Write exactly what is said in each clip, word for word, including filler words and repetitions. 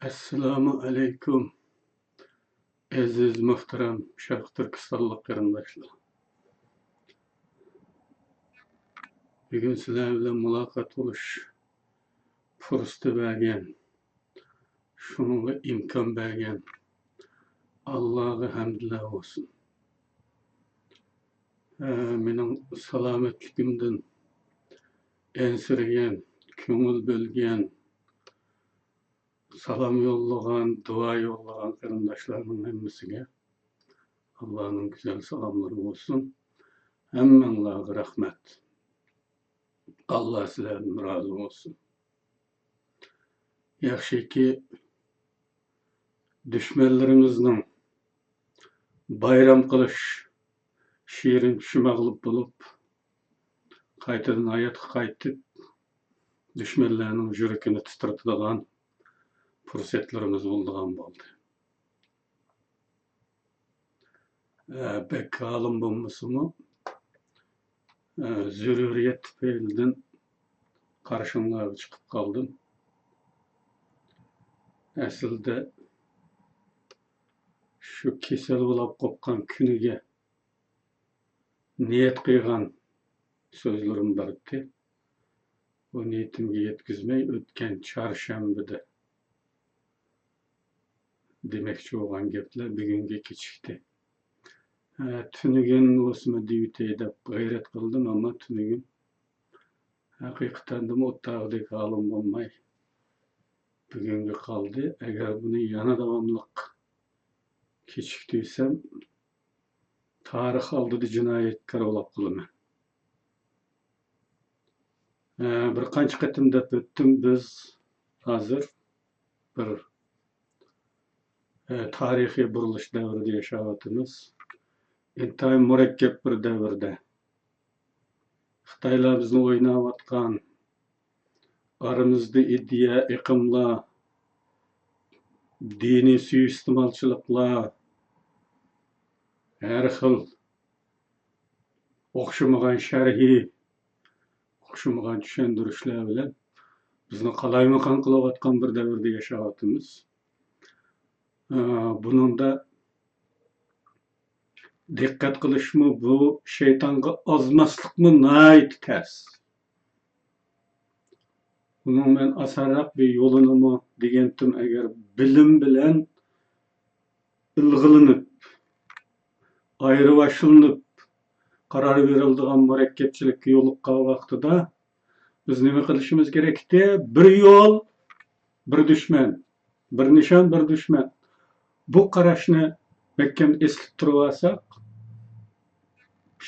ئەسسالامۇ ئەلەيكۇم، ئەزىز، مۆھتەرەم شەرقىي تۈركىستانلىق قېرىنداشلار. بۈگۈن سىلەر بىلەن مۇلاقات بولۇش پۇرسىتى بەرگەن، شۇنىڭغا ئىمكان بەرگەن ئاللاغا ھەمدلەر بولسۇن. ھە، مېنىڭ سالامەتلىكىمدىن ئەنسىرىگەن، كۆڭۈل بۆلگەن، سالام يوللىغان، دۇئا يوللىغان قېرىنداشلارنىڭ ھەممىسىگە ئاللانىڭ گۈزەل سالاملىرى بولسۇن. ھەممىڭلارغا رەھمەت. ئاللا سىلەردىن رازى بولسۇن. ياخشىكى، دۈشمەنلىرىمىزنىڭ بايرام قىلىش شېرىن چۈشى مەغلۇپ بولۇپ، قايتىدىن ھاياتقا قايتىپ، دۈشمەنلەرنىڭ يۈرىكىنى تىترىتىدىغان پۇرسەتلىرىمىز بولىدىغان بولدى. ئە، بەك ھالىم بولمىسىمۇ، ئە، زۆرۈرىيەت تۈپەيلىدىن قارشىڭلارغا چىقىپ قالدىم. ئەسلىدە شۇ كېسەل بولاپ قوپقان كۈنىگە نىيەت قىلغان سۆزلىرىم بار ئىدى. بۇ نىيىتىمگە يەتكۈزمەي، ئۆتكەن چارشەنبىدە دېمەكچى بولغان گەپلەر بۈگۈنگە كېچىكتى. ھە، تۈنۈگۈن بولسىمۇ دېيىۋېتەي دەپ غەيرەت قىلدىم، ئەمما تۈنۈگۈن ھەقىقەتەندىمۇ ئۇ تاغدەك ھالىم بولماي، بۈگۈنگە قالدى. ئەگەر بۇنى يەنە داۋاملىق كېچىكتۈرسەم، تارىخ ئالدىدا جىنايەتكار بولاپ قالىمەن. ئە، بىر قانچە قېتىم دەپ ئۆتتۈم، بىز ھازىر بىر، ئە، تارىخىي بۇرۇلۇش دەۋرىدە ياشاۋاتىمىز. ئىنتايىن مۇرەككەپ بىر دەۋردە. خىتايلار بىزنى ئويناۋاتقان، ئارىمىزدا ئىدىيە، ئېقىملار، دىنىي سۇيىئىستېمالچىلىقلار، ھەر خىل ئوخشىمىغان شەرھى، ئوخشىمىغان چۈشەندۈرۈشلەر بىلەن بىزنى قالايمىقان قىلىۋاتقان بىر دەۋردە ياشاۋاتىمىز. ئە، بۇنىڭدا دىققەت قىلىشمۇ، بۇ شەيتانغا ئازماسلىقمۇ ناھايىتى تەس. بۇنىڭ مەن ئاسانراق بىر يولىنىمۇ دېگەنتىم، ئەگەر بىلىم بىلەن ئىلغىلىنىپ، ئايرىۋاشلىنىپ قارار بېرىلىدىغان مۇرەككەپچىلىككە يولۇققان ۋاقتىدا، بىز نېمە قىلىشىمىز كېرەكتى؟ بىر يول، بىر دۈشمەن، بىر نىشان، بىر دۈشمەن. بۇ قاراشنى مەھكەم ئېسىلىپ تۇرۇۋالساق،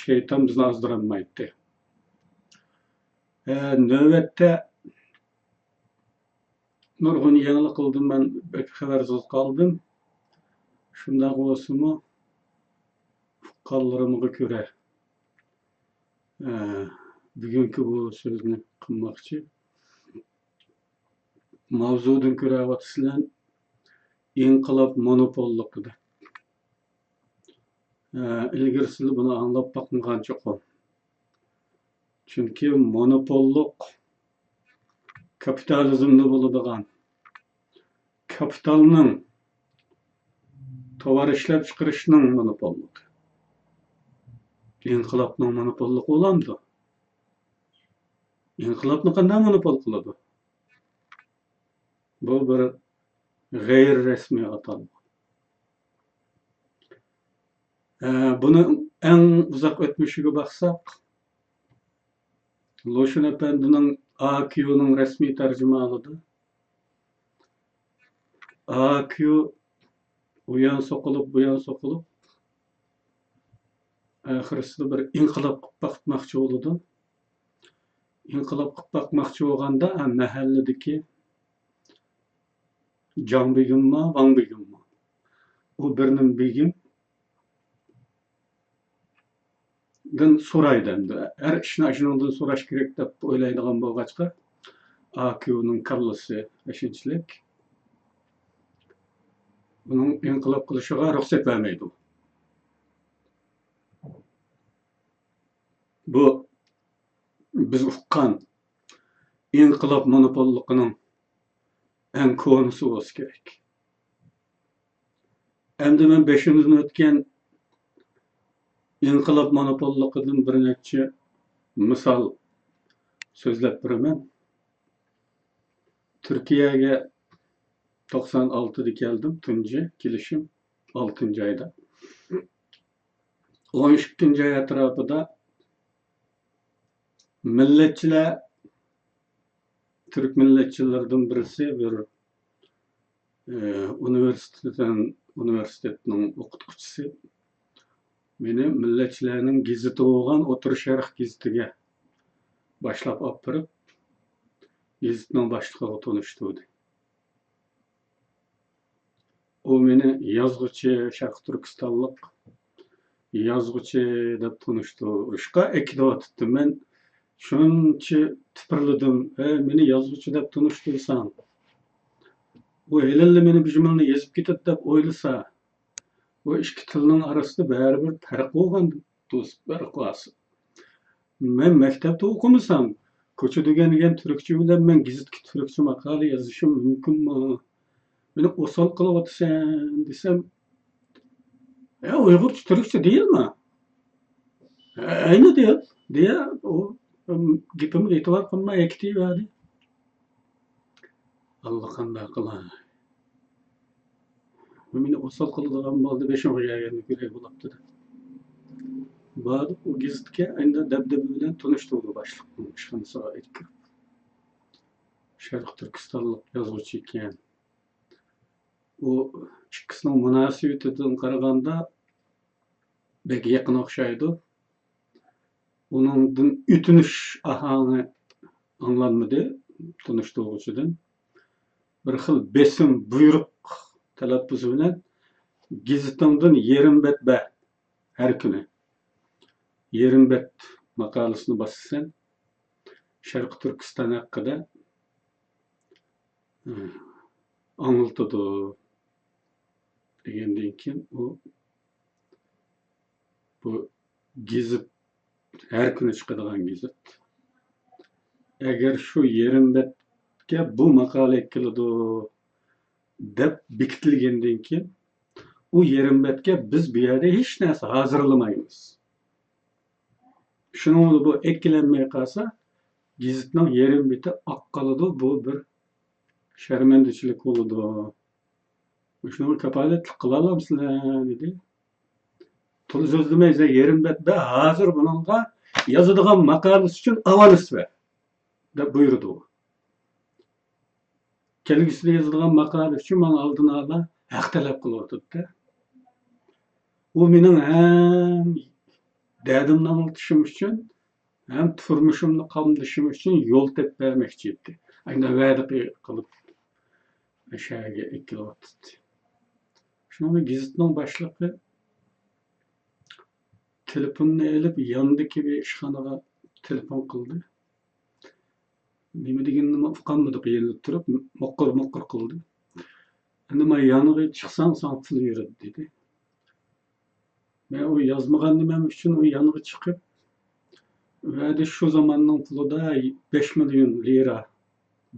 شەيتان بىزنى ئازدۇرالمايتتى. ئە، نۆۋەتتە نۇرغۇن يېڭىلىق قىلدىم، مەن بەك خەۋەرسىز قالدىم. شۇنداق بولسىمۇ، ئۇققانلىرىمغا كۆرە، ئە، بۈگۈنكى بۇ سۆزنى قىلماقچى. ماۋزۇدىن كۆرۈۋاتىسىلەر، ئىنقىلاب مونوپوللۇقى دەپ. ئە، ئىلگىرى سىلەر بۇنى ئاڭلاپ باقمىغان چوقۇم. چۈنكى مونوپوللۇق كاپىتالىزمدا بولىدىغان، كاپىتالنىڭ، تاۋار ئىشلەپچىقىرىشنىڭ مونوپوللۇقى. ئىنقىلابنىڭ مونوپوللۇقى بولامدۇ؟ ئىنقىلابنى قانداق مونوپول قىلىدۇ؟ بۇ بىر غەيرىي رەسمىي ئاتالغۇ. ئە، بۇنى ئەڭ ئۇزاق ئۆتمۈشىگە باقساق، لۇشۈن ئەپەندىنىڭ ئا كيۇنىڭ رەسمىي تەرجىمىھالىدا، ئا كيۇ ئۇيان سوقۇلۇپ، بۇيان سوقۇلۇپ، ئاخىرسىدا بىر ئىنقىلاب قىلىپ باقماقچى بولىدۇ. ئىنقىلاب قىلىپ باقماقچى بولغاندا، ئە، مەھەللىدىكى جاڭ بېگىممۇ، ۋاڭ بېگىممۇ، ئۇ بىرنېمە بېگىمدىن سورايدۇ ئەمدى. ھەر ئىشنى ئاشۇنىڭدىن سوراش كېرەك دەپ ئويلايدىغان بولغاچقا، ئا كيۇنىڭ كاللىسى ئاشۇنچىلىك. ئۇنىڭ ئىنقىلاب قىلىشىغا رۇخسەت بەرمەيدۇ. بۇ بىز ئۇققان ئىنقىلاب مونوپوللۇقىنىڭ ئەڭ كونىسى بولسا كېرەك. ئەمدى مەن بېشىمدىن ئۆتكەن ئىنقىلاب مونوپوللۇقىدىن بىر نەچچە مىسال سۆزلەپ بېرىمەن. تۈركىيەگە توقسان ئالتىدا كەلدىم، تۇنجى كېلىشىم ئالتىنچى ئايدا. ئون ئىككىنچى ئاي ئەتراپىدا مىللەتچىلەر، تۈرك مىللەتچىلىرىدىن بىرسى بىر، ئى، ئۇنىۋېرسىتېتتىن، ئۇنىۋېرسىتېتنىڭ ئوقۇتقۇچىسى مېنى مىللەتچىلەرنىڭ گېزىتى بولغان ئوتتۇرا شەرق گېزىتىگە باشلاپ ئاپىرىپ، گېزىتنىڭ باشلىقىغا تونۇشتۇردى. ئۇ مېنى يازغۇچى، شەرقىي تۈركىستانلىق يازغۇچى دەپ تونۇشتۇرۇشقا ئەكېتىۋاتىدۇ. مەن شۇنچە تىپىرلىدىم، ھەي، مېنى يازغۇچى دەپ تونۇشتۇرساڭ، ئۇ ھېلىلا مېنى بىر جۈملىنى يېزىپ كېتىدۇ دەپ ئويلىسا، بۇ ئىككى تىلنىڭ ئارىسىدا بەرىبىر پەرق بولغان دوست، پەرق بار. مەن مەكتەپتە ئوقۇمىسام، كوچىدا ئۆگەنگەن تۈركچە بىلەن مەن گېزىتكە تۈركچە ماقالە يېزىشىم مۇمكىنمۇ؟ مېنى ئوسال قىلىۋاتىسەن دېسەم، يا ئۇيغۇرچە تۈركچە دېيىلما. ئەينى دېيىل، دېيە ئۇ گېپىمگە ئېتىبار قىلماي ئەكېتىۋەردى. ئاللىقانداق قىلاي. مېنى ئوسال قىلىدىغان بولدى، بېشىمغا كەلگەننى كۆرەي بولاپتۇ دەپ. باردۇق ئۇ گېزىتكە، ئەمدى دەبدەبە بىلەن تونۇشتۇردى باشلىقنىڭ ئىشخانىسىغا ئېلىپ كىرىپ. شەرقىي تۈركىستانلىق يازغۇچى ئىكەن. ئۇ ئىككىسىنىڭ مۇناسىۋىتىدىن قارىغاندا بەك يېقىن ئوخشايدۇ. ئۇنىڭدىن ئۆتۈنۈش ئاھاڭى ئاڭلانمىدى تونۇشتۇرغۇچىدىن. بىر خىل بېسىم، بۇيرۇق تەلەپپۇزى بىلەن، «گېزىتىڭدىن يېرىم بەت بەر، ھەر كۈنى يېرىم بەت ماقالىسىنى باسىسەن، شەرقىي تۈركىستان ھەققىدە، ئاڭلىتىدۇ» دېگەندىن كېيىن، ئۇ بۇ گېزىت، ھەر كۈنى چىقىدىغان گېزىت، ئەگەر شۇ يېرىم بەتكە بۇ ماقالە كېلىدۇ دەپ بېكىتىلگەندىن كېيىن، ئۇ يېرىم بەتكە بىز بۇ يەردە ھېچ نەرسە ھازىرلىمايمىز. شۇنىڭ بىلەن بۇ ئەكېلەنمەي قالسا، گېزىتنىڭ يېرىم بېتى ئاقىپ قالىدۇ، بۇ بىر شەرمەندىچىلىك بولىدۇ. شۇنىڭغا كاپالەتلىك قىلالامسىلەر؟ دېدى. تولا سۆزلىمەي، سەن يېرىم بەت بەر، ھازىر بۇنىڭغا يازىدىغان ماقالىسى ئۈچۈن ئاۋانس بەر، دەپ بۇيرۇدى ئۇ. كەلگۈسىدە يازىدىغان ماقالە ئۈچۈن ماڭا ئالدىن ئالا ھەق تەلەپ قىلىۋاتىدۇ-دە. ئۇ مېنىڭ ھەم دەردىمنى ئاڭلىتىشىم ئۈچۈن، ھەم تۇرمۇشۇمنى قامدىشىم ئۈچۈن يول تېپىپ بەرمەكچى ئىدى. ئاينا ۋەدە قىلىپ شەھەرگە ئەكېلىۋاتىدۇ. شۇنىڭ بىلەن گېزىتنىڭ باشلىقى تېلېفوننى ئېلىپ، ياندىكى بىر ئىشخانىغا تېلېفون قىلدى. نېمە دېگىنىنىمۇ ئۇقالمىدۇق، يېنىدا تۇرۇپ موققۇر-موققۇر قىلدى. «ئەمدى مانا يانغا چىقساڭ، ساڭا پۇل بېرىدۇ» دېدى. مەن ئۇ يازمىغان نېمەم ئۈچۈن ئۇ يانغا چىقىپ، ۋەدە شۇ زاماننىڭ پۇلىدا بەش مىليون لىرا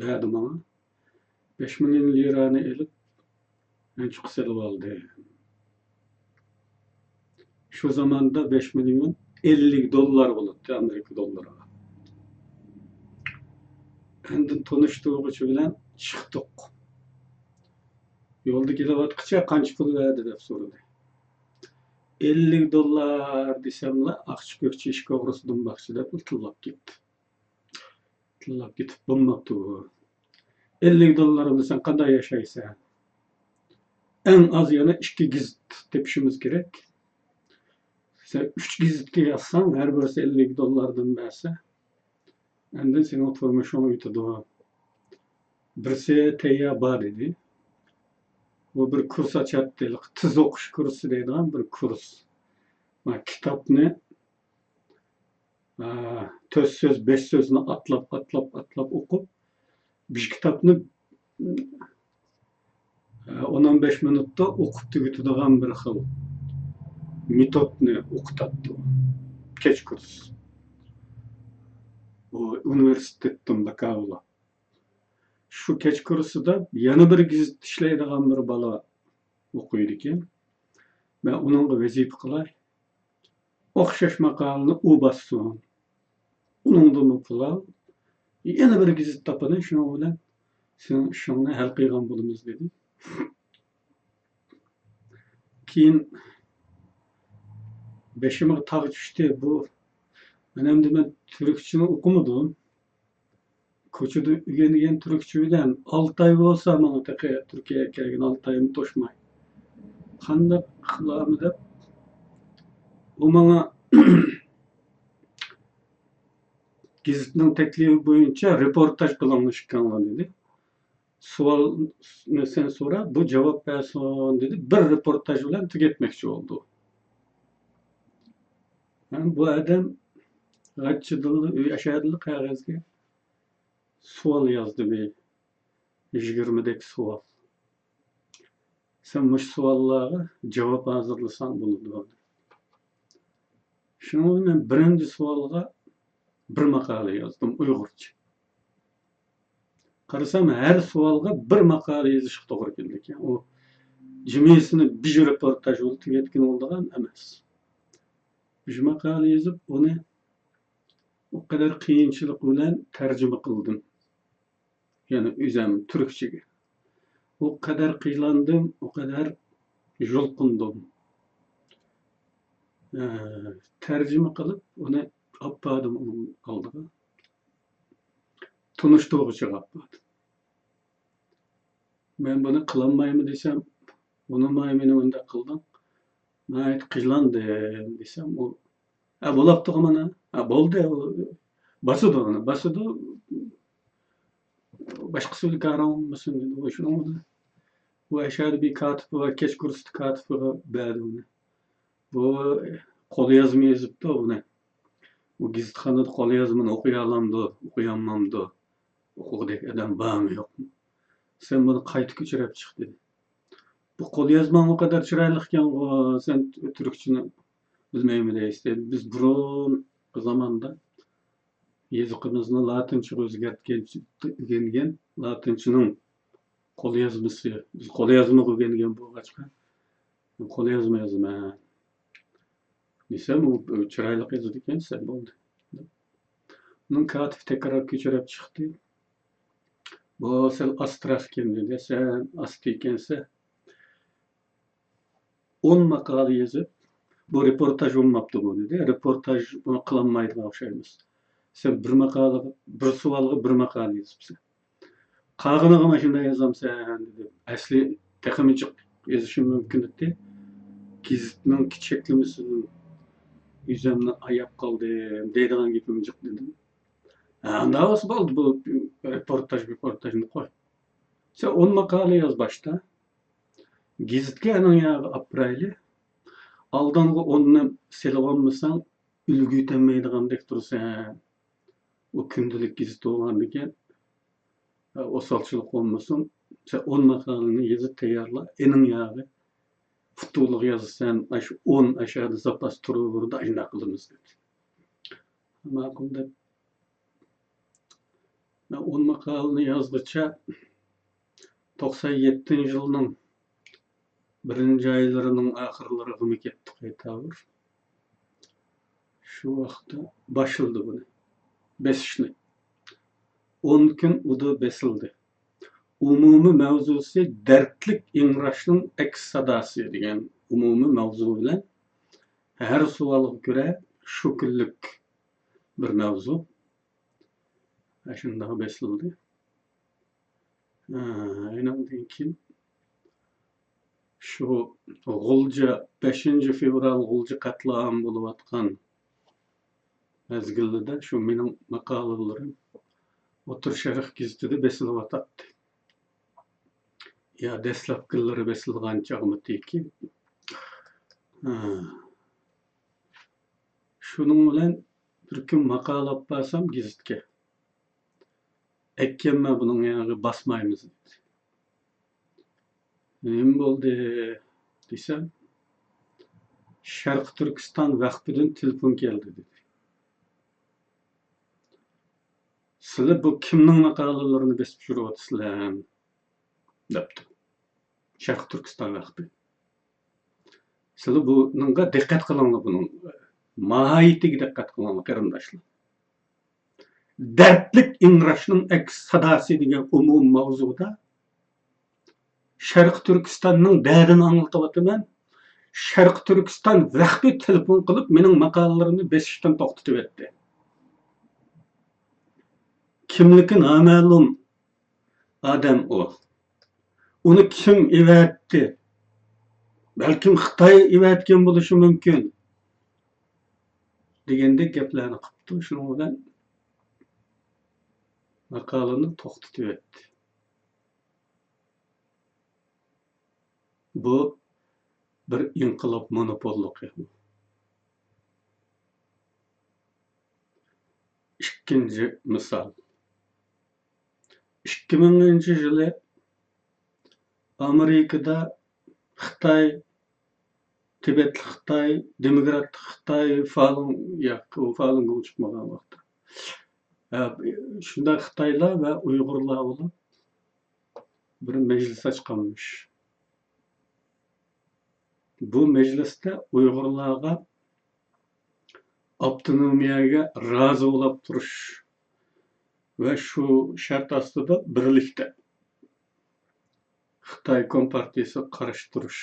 بەردى ماڭا. بەش مىليون لىرانى ئېلىپ، ئەنچۈكە سېلىۋالدى. شۇ زاماندا بەش مىليون ئەللىك دوللار بولاتتى، ئامېرىكا دوللىرىغا. ئاندىن تونۇشتۇرغۇچى بىلەن چىقتۇق. يولدا كېلىۋاتقۇچە «قانچە پۇل بەردى؟» دەپ سورىدى. «ئەللىك دوللار» دېسەملا، «ئاقچى-كۆكچى ئىشىك ئوغرىسى دۇمباقچى» دەپ تىللاپ كەتتى. تىللاپ كېتىپ بولماپتۇ. «ئەللىك دوللار بىلەن سەن قانداق ياشايسەن؟ ئەڭ ئاز يەنە ئىككى گېزىت تېپىشىمىز كېرەك. سەن ئۈچ گېزىتكە يازساڭ، ھەر بىرسى ئەللىك دوللاردىن بەرسە، ئاندىن سېنىڭ تۇرمۇشۇڭ ئۆتىدۇ. بىرسى تەييار بار» دېدى. بۇ بىر كۇرس ئاچاتتى، تېز ئوقۇش كۇرسى دەيدىغان بىر كۇرس. مانا كىتابنى، ئا، تۆت سۆز، بەش سۆزنى ئاتلاپ، ئاتلاپ، ئاتلاپ ئوقۇپ، بىر كىتابنى، ئا، ئون، ئون بەش مىنۇتتا ئوقۇپ تۈگىتىدىغان بىر خىل مېتودنى ئوقۇتاتتى. كەچ كۇرس. ئۇ ئۇنىۋېرسىتېتتىن باكالور. شۇ كەچ كۇرسىدا يەنە بىر گېزىتتە ئىشلەيدىغان بىر بالا ئوقۇيدىكەن. مەن ئۇنىڭغا ۋەزىپە قىلاي. ئوخشاش ماقالىنى ئۇ باسسۇن. ئۇنىڭدىنمۇ پۇل ئال. يەنە بىر گېزىت تاپىمەن، شۇنىڭ بىلەن سېنىڭ ئىشىڭنى ھەل قىلغان بولىمىز، دېدى. كېيىن بېشىمغا تاغ چۈشتى. بۇ، مەن ئەمدى، مەن تۈركچىنى ئوقۇمىدىم. كوچىدا ئۆگەنگەن تۈركچە بىلەن ئالتە ئاي بولسا ماڭا تېخى، تۈركىيەگە كەلگىنى ئالتە ئايمۇ توشماي. قانداق قىلارمۇ دەپ، ئۇ ماڭا گېزىتنىڭ تەكلىپى بويىچە رېپورتاژ قىلىڭلار ئىككىڭلار دېدى. سوئالنى سەن سورا، بۇ جاۋاب بەرسۇن دېدى. بىر رېپورتاژ بىلەن تۈگەتمەكچى بولدى. ھەم بۇ ئادەم غەچچىدىنلا، ئۆي ئەشەدىنلا قەغەزگە سوئال يازدى، بىر يىگىرمىدەك سوئال. سەن مۇشۇ سوئاللارغا جاۋاب ھازىرلىساڭ بولىدۇ. شۇنىڭ بىلەن مەن بىرىنچى سوئالغا بىر ماقالە يازدىم ئۇيغۇرچە. قارىسام، ھەر سوئالغا بىر ماقالە يېزىشقا توغرا كېلىدىكەن. ئۇ جىمىسىنى بىر رېپورتاژ بىلەن تۈگەتكىلى بولىدىغان ئەمەس. بىر ماقالە يېزىپ، ئۇنى ئۇ قەدەر قىيىنچىلىق بىلەن تەرجىمە قىلدىم. يەنى ئۆزۈم تۈركچىگە. ئۇ قەدەر قىينالدىم، ئۇ قەدەر يۇلقۇندۇم. ئە، تەرجىمە قىلىپ، ئۇنى ئاپپاردىم ئۇنىڭ ئالدىغا. تونۇشتۇرغۇچىغا ئاپپاردىم. مەن بۇنى قىلالمايمەن دېسەم، ئۇنىماي مېنى ئۇنداق قىلدىڭ. ناھايىتى قىينالدىم دېسەم، ئۇ، ھە، بولاپتىغۇ مانا. ھە، بولدى، ئۇ باسىدۇ، ئۇنى باسىدۇ. باشقىسى بىلەن كارىڭ بولمىسۇن دېدى. ئۇ شۇنىڭ بىلەن، بۇ ئەشەدە بىر كاتىپى بار، كەچ كۇرسىدا كاتىپىغا بەردى ئۇنى. بۇ قوليازما يېزىپتۇ بۇنى. ئۇ گېزىتخانىدا قوليازمىنى ئوقۇيالامدۇ، ئوقۇيالمامدۇ؟ ئوقۇغۇدەك ئادەم بارمۇ، يوقمۇ؟ سەن بۇنى قايتا كۆچۈرۈپ چىق، دېدى. بۇ قوليازماڭ ئۇ قەدەر چىرايلىقكەنغۇ، سەن تۈركچىنى بىلمەيمۇ دەيسىز، دېدى. بىز بۇرۇنقى زاماندا يېزىقىمىزنى لاتىنچىغا ئۆزگەرتكەن، ئۆگەنگەن، لاتىنچىنىڭ قوليازمىسى، بىز قوليازمىغا ئۆگەنگەن بولغاچقا، قوليازما يازىمەن دېسەم، ئۇ چىرايلىق يازىدىكەن، سەن بولدى. ئۇنىڭ كاتىپى تەكرار كۆچۈرۈپ چىقتى. بۇ سەل ئاستىراق ئىكەن دېدى. سەن ئاستا ئىكەنسەن. ئون ماقالە يېزىپ، بۇ رېپورتاژ بولماپتۇ بۇ دېدى. رېپورتاژ قىلالمايدىغان ئوخشايمىز. سەن بىر ماقالە، بىر سوئالغا بىر ماقالە يېزىپسەن. قالغىنىغا مانا شۇنداق يازامسەن دېدىم. ئەسلى تېخىمۇ جىق يېزىشىم مۇمكىن ئىدى. گېزىتنىڭ كىچىكلىمىسىدىن ئۆزۈمنى ئاياپ قالدىم دەيدىغان گېپىم جىق دېدىم. ھە، ئۇنداق بولسا بولدى، بۇ رېپورتاژ، رېپورتاژنى قوي. سەن ئون ماقالە ياز باشتا. گېزىتكە ئەنىڭ ياغى ئاپىرايلى. ئالدىنقى ئوننى سېلىۋالمىساڭ، ئۈلگۈتەلمەيدىغاندەك تۇرىسەن. ئۇ كۈندىلىك گېزىت بولغاندىكىن، ئوسالچىلىق بولمىسۇن، سەن ئون ماقالىنى يېزىپ تەييارلا، ئېنىڭ ياغى پۇتۇلۇق يازىسەن، ئاشۇ ئون ئاشادا زاپاس تۇرۇۋېرىدۇ، ئاشۇنداق قىلىمىز دېدى. ماقۇل دەپ، مەن ئون ماقالىنى يازغىچە توقسان يەتتىنچى يىلنىڭ بىرىنچى ئايلىرىنىڭ ئاخىرلىرىغىمۇ كەتتۇق ئېيتاۋۇر. شۇ ۋاقىتتا باشلىدى بۇنى بېسىشنى. ئون كۈن ئۇدا بېسىلدى. ئومۇمىي ماۋزۇسى «دەردلىك ئىڭراشنىڭ ئەكس ساداسى» دېگەن ئومۇمىي ماۋزۇ بىلەن ھەر سوئالغا كۆرە شۇ كۈنلۈك بىر ماۋزۇ. ئاشۇنداق بېسىلدى. ئانىڭدىن كېيىن شۇ غۇلجا، بەشىنچى فېۋرال غۇلجا قەتلىئام بولۇۋاتقان مەزگىلدە شۇ مېنىڭ ماقالىلىرىم ئوتتۇرا شەرق گېزىتىدە بېسىلىۋاتاتتى. يا دەسلەپكىلىرى بېسىلغان چاغمىتىكى. ھە. شۇنىڭ بىلەن بىر كۈن ماقالە ئاپارسام گېزىتكە، ئەككەنمەن بۇنىڭ ياغى باسمايمىز دېدى. نېمە بولدى دېسەم، شەرقىي تۈركىستان ۋەقپىدىن تېلېفون كەلدى دېدى. سىلەر بۇ كىمنىڭ ماقالىلىرىنى بېسىپ يۈرۈۋاتىسىلەر؟ دەپتۇ. شەرقىي تۈركىستان ۋەقپى. سىلەر بۇنىڭغا دىققەت قىلىڭلار، بۇنىڭ ماھىيىتىگە دىققەت قىلىڭلار، قېرىنداشلار. دەردلىك ئىڭراشنىڭ ئەكس ساداسى دېگەن ئومۇمىي ماۋزۇدا شەرقىي تۈركىستاننىڭ دەردىنى ئاڭلىتىۋاتىمەن. شەرقىي تۈركىستان ۋەقپى تېلېفون قىلىپ، مېنىڭ ماقالىلىرىمنى بېسىشتىن توختىتىۋەتتى. كىملىكى نامەلۇم ئادەم ئۇ. ئۇنى كىم ئېۋەتتى؟ بەلكىم خىتاي ئېۋەتكەن بولۇشى مۇمكىن، دېگەندەك گەپلەرنى قىپتۇ. شۇنىڭ بىلەن ماقالىنى توختىتىۋەتتى. بۇ بىر ئىنقىلاب مونوپوللۇقى. ئىككىنچى مىسال. ئىككى مىڭىنچى يىلى ئامېرىكىدا خىتاي، تىبەتلىك خىتاي، دېموكراتلىق خىتاي، فالۇن، ياق، ئۇ فالۇن گوڭ چىقمىغان ۋاقىتتا. ھە، شۇنداق خىتايلار ۋە ئۇيغۇرلار بولۇپ بىر مەجلىس ئاچقانمىش. بۇ مەجلىستە ئۇيغۇرلارغا ئاپتونومىيەگە رازى بولاپ تۇرۇش ۋە شۇ شەرت ئاستىدا بىرلىكتە خىتاي كومپارتىيىسىغا قارشى تۇرۇش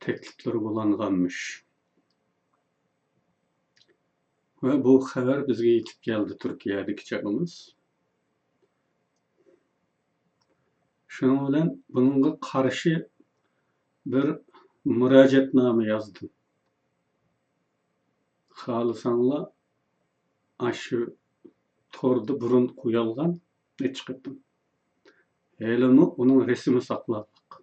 تەكلىپلىرى بولانغانمىش. ۋە بۇ خەۋەر بىزگە يېتىپ كەلدى، تۈركىيەدىكى چېغىمىز. شۇنىڭ بىلەن بۇنىڭغا قارشى بىر مۇراجىئەتنامە يازدىم. خالىساڭلار، ئاشۇ توردا بۇرۇن قويالغان نەچچە قېتىم. ھېلىمۇ ئۇنىڭ رەسىمى ساقلانلىق.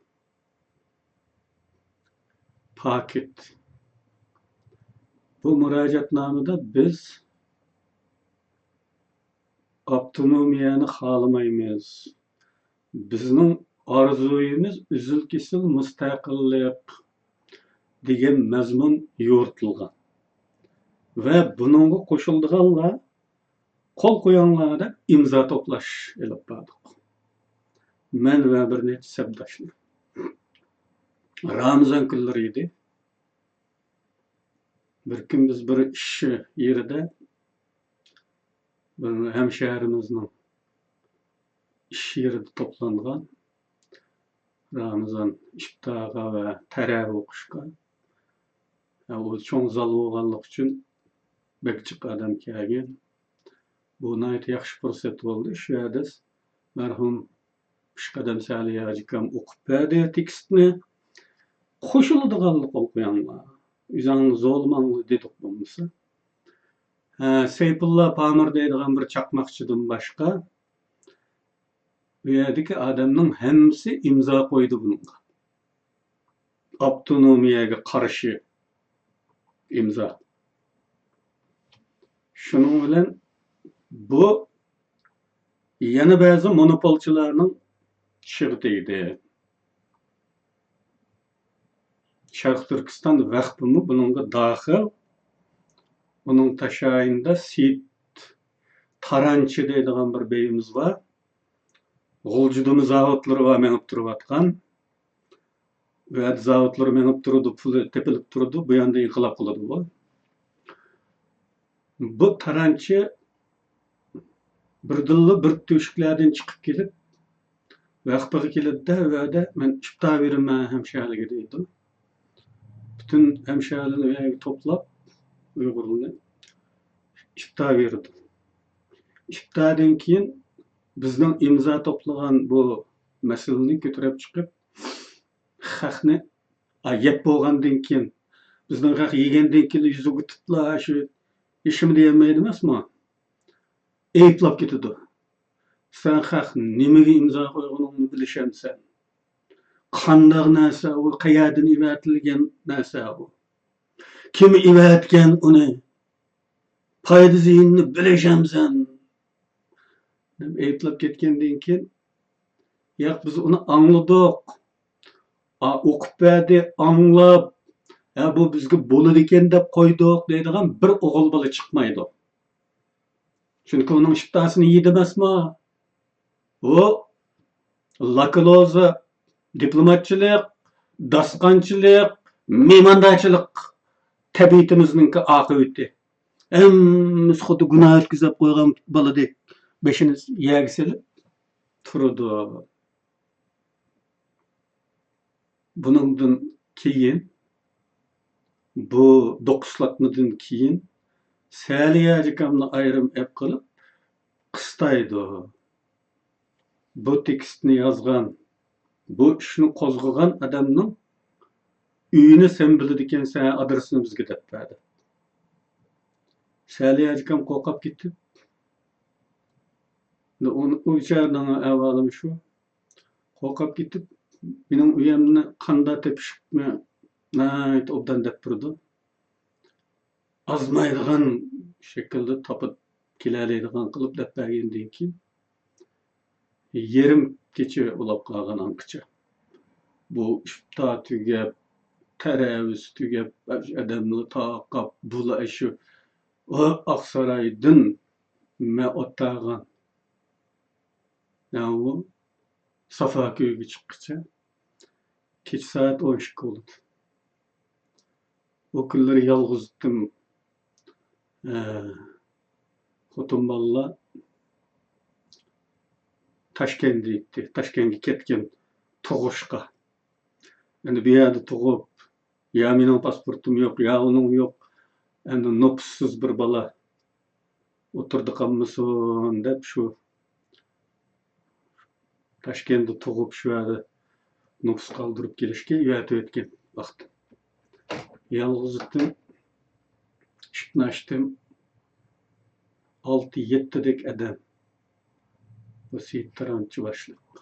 پاكىت. بۇ مۇراجىئەتنامىدا بىز ئاپتونومىيەنى خالىمايمىز. بىزنىڭ ئارزۇيىمىز ئۈزۈل-كېسىل مۇستەقىللىق دېگەن مەزمۇن يورۇتۇلغان. ۋە بۇنىڭغا قوشۇلىدىغانلار قول قويۇڭلار دەپ ئىمزا توپلاش ئېلىپ باردۇق. مەن ۋە بىر نەچچە سەپداشلار. رامىزان كۈنلىرى ئىدى. بىر كۈن بىز بىر ئىش يېرىدە، بىر ھەمشەھىرىمىزنىڭ ئىش يېرىدە توپلانغان، رامىزان ئىپتارغا ۋە تەرەۋى ئوقۇشقا. ئۇ چوڭ زال بولغانلىقى ئۈچۈن بەك جىق ئادەم كەلگەن. بۇ ناھايىتى ياخشى پۇرسەت بولدى. شۇ يەردە مەرھۇم پېشقەدەم سەلى ھاجىكام ئوقۇپ بەردى تېكىستنى. قوشۇلىدىغانلار قول قويۇڭلار. ئۆزۈڭلار زورلىماڭلار دېدۇق بولمىسا. ھە، سەيپۇللا پامىر دەيدىغان بىر چاقماقچىدىن باشقا، بۇ يەردىكى ئادەمنىڭ ھەممىسى ئىمزا قويدى بۇنىڭغا. ئاپتونومىيەگە قارشى ئىمزا. شۇنىڭ بىلەن بۇ يەنە بەزى مونوپولچىلارنىڭ چىشىغا تېگدى. شەرقىي تۈركىستان ۋەقپىمۇ بۇنىڭغا داخىل. ئۇنىڭ تاشايىنىدا سېيىت تارانچى دەيدىغان بىر بېيىمىز بار. غۇلجىدىمۇ زاۋۇتلىرى بار مېڭىپ تۇرۇۋاتقان. ئۇ يەردە زاۋۇتلىرى مېڭىپ تۇرىدۇ، پۇلى تېپىلىپ تۇرىدۇ، بۇ ياندا ئىنقىلاب قىلىدۇ بۇ. بۇ تارانچى بىردىنلا بىر تۆشۈكلەردىن چىقىپ كېلىپ، ۋەقپىگە كېلىدۇ-دە، ئۇ يەردە مەن ئىپتا بېرىمەن ھەمشەھىرلەرگە دەيدۇ. پۈتۈن ھەمشەھىرلەرنى ئۇ يەرگە توپلاپ، ئۇيغۇرلارنى ئىپتا بېرىدۇ. ئىپتادىن كېيىن بىزنىڭ ئىمزا توپلىغان بۇ مەسىلىنى كۆتۈرۈپ چىقىپ، خەقنى، ئا، يەپ بولغاندىن كېيىن، بىزنىڭ خەق يېگەندىن كېيىن يۈزى ئۆتۈپلا شۇ ھېچنېمە دېيەلمەيدۇ ئەمەسمۇ؟ ئەيىبلەپ كېتىدۇ. سەن خەق نېمىگە ئىمزا قويغىنىڭنى بىلىشەمسەن؟ قانداق نەرسە ئۇ؟ قەيەردىن ئېۋەتىلگەن نەرسە ئۇ؟ كىم ئېۋەتكەن ئۇنى؟ پايدا زىيىنىنى بىلىشەمسەن؟ دەپ ئەيىبلەپ كەتكەندىن كېيىن، ياق، بىز ئۇنى ئاڭلىدۇق، ئا، ئوقۇپ بەردى، ئاڭلاپ، ھە، بۇ بىزگە بولىدىكەن دەپ قويدۇق دەيدىغان بىر ئوغۇل بالا چىقمايدۇ. چۈنكى ئۇنىڭ ئىپتاسىنى يېدى ئەمەسمۇ. ئۇ لاكلوزا، دىپلوماتچىلىق، داستىخانچىلىق، مېھماندارچىلىق تەبىئىتىمىزنىڭكى ئاقىۋىتى. ھەممىسى خۇددى گۇناھ ئۆتكۈزۈپ قويغان بالىدەك بېشىنى يەرگە سېلىپ تۇرىدۇ. بۇنىڭدىن كېيىن، بۇ دوقۇسلاتمىدىن كېيىن سەلىيە ھاجىكامنى ئايرىم ئەپ قىلىپ قىستايدۇ. بۇ تېكىستنى يازغان، بۇ ئىشنى قوزغىغان ئادەمنىڭ ئۆيىنى سەن بىلىدىكەنسەن، ئادرېسىنى بىزگە دەپ بەردى. سەلىيە ھاجىكام قورقۇپ كېتىپ، ئۇ بىچارىنىڭ ئەھۋالىمۇ شۇ. قورقۇپ كېتىپ، مېنىڭ ئۆيۈمنى قاندا تېپىشىپمۇ ناھايىتى ئوبدان دەپ بېرىدۇ. ئازمايدىغان شەكىلدە تاپىپ كېلەلەيدىغان قىلىپ دەپ بەرگەندىن كېيىن، يېرىم كېچە ئۇلاپ قالغان ئاڭقىچە. بۇ ئىپتا تۈگەپ، تەرەۋىسى تۈگەپ، ئادەملەر تارقاپ، بۇلا شۇ ئاقسارايدىن مەن ئوتتاغان. ئۇ سافا كۆيگە چىققىچە كېچە سائەت ئون ئىككى بولىدۇ. ئۇ كۈنلىرى يالغۇزتىم. ئە، خوتۇن بالىلار تاشكەنتتە ئىدى. تاشكەنتكە كەتكەن تۇغۇشقا. ئەمدى بۇ يەردە تۇغۇپ، يا مېنىڭ پاسپورتۇم يوق، يا ئۇنىڭ يوق. ئەمدى نوپۇسسىز بىر بالا ئوتتۇرىدا قالمىسۇن دەپ، شۇ تاشكەنتتە تۇغۇپ، شۇ يەردە نوپۇس قالدۇرۇپ كېلىشكە ئەۋەتىۋەتكەن ۋاقتىم. يالغۇز ئىدىم، ئىشىكنى ئاچتىم. ئالتە يەتتىدەك ئادەم. بۇ سېيىت تارانچى باشلىق.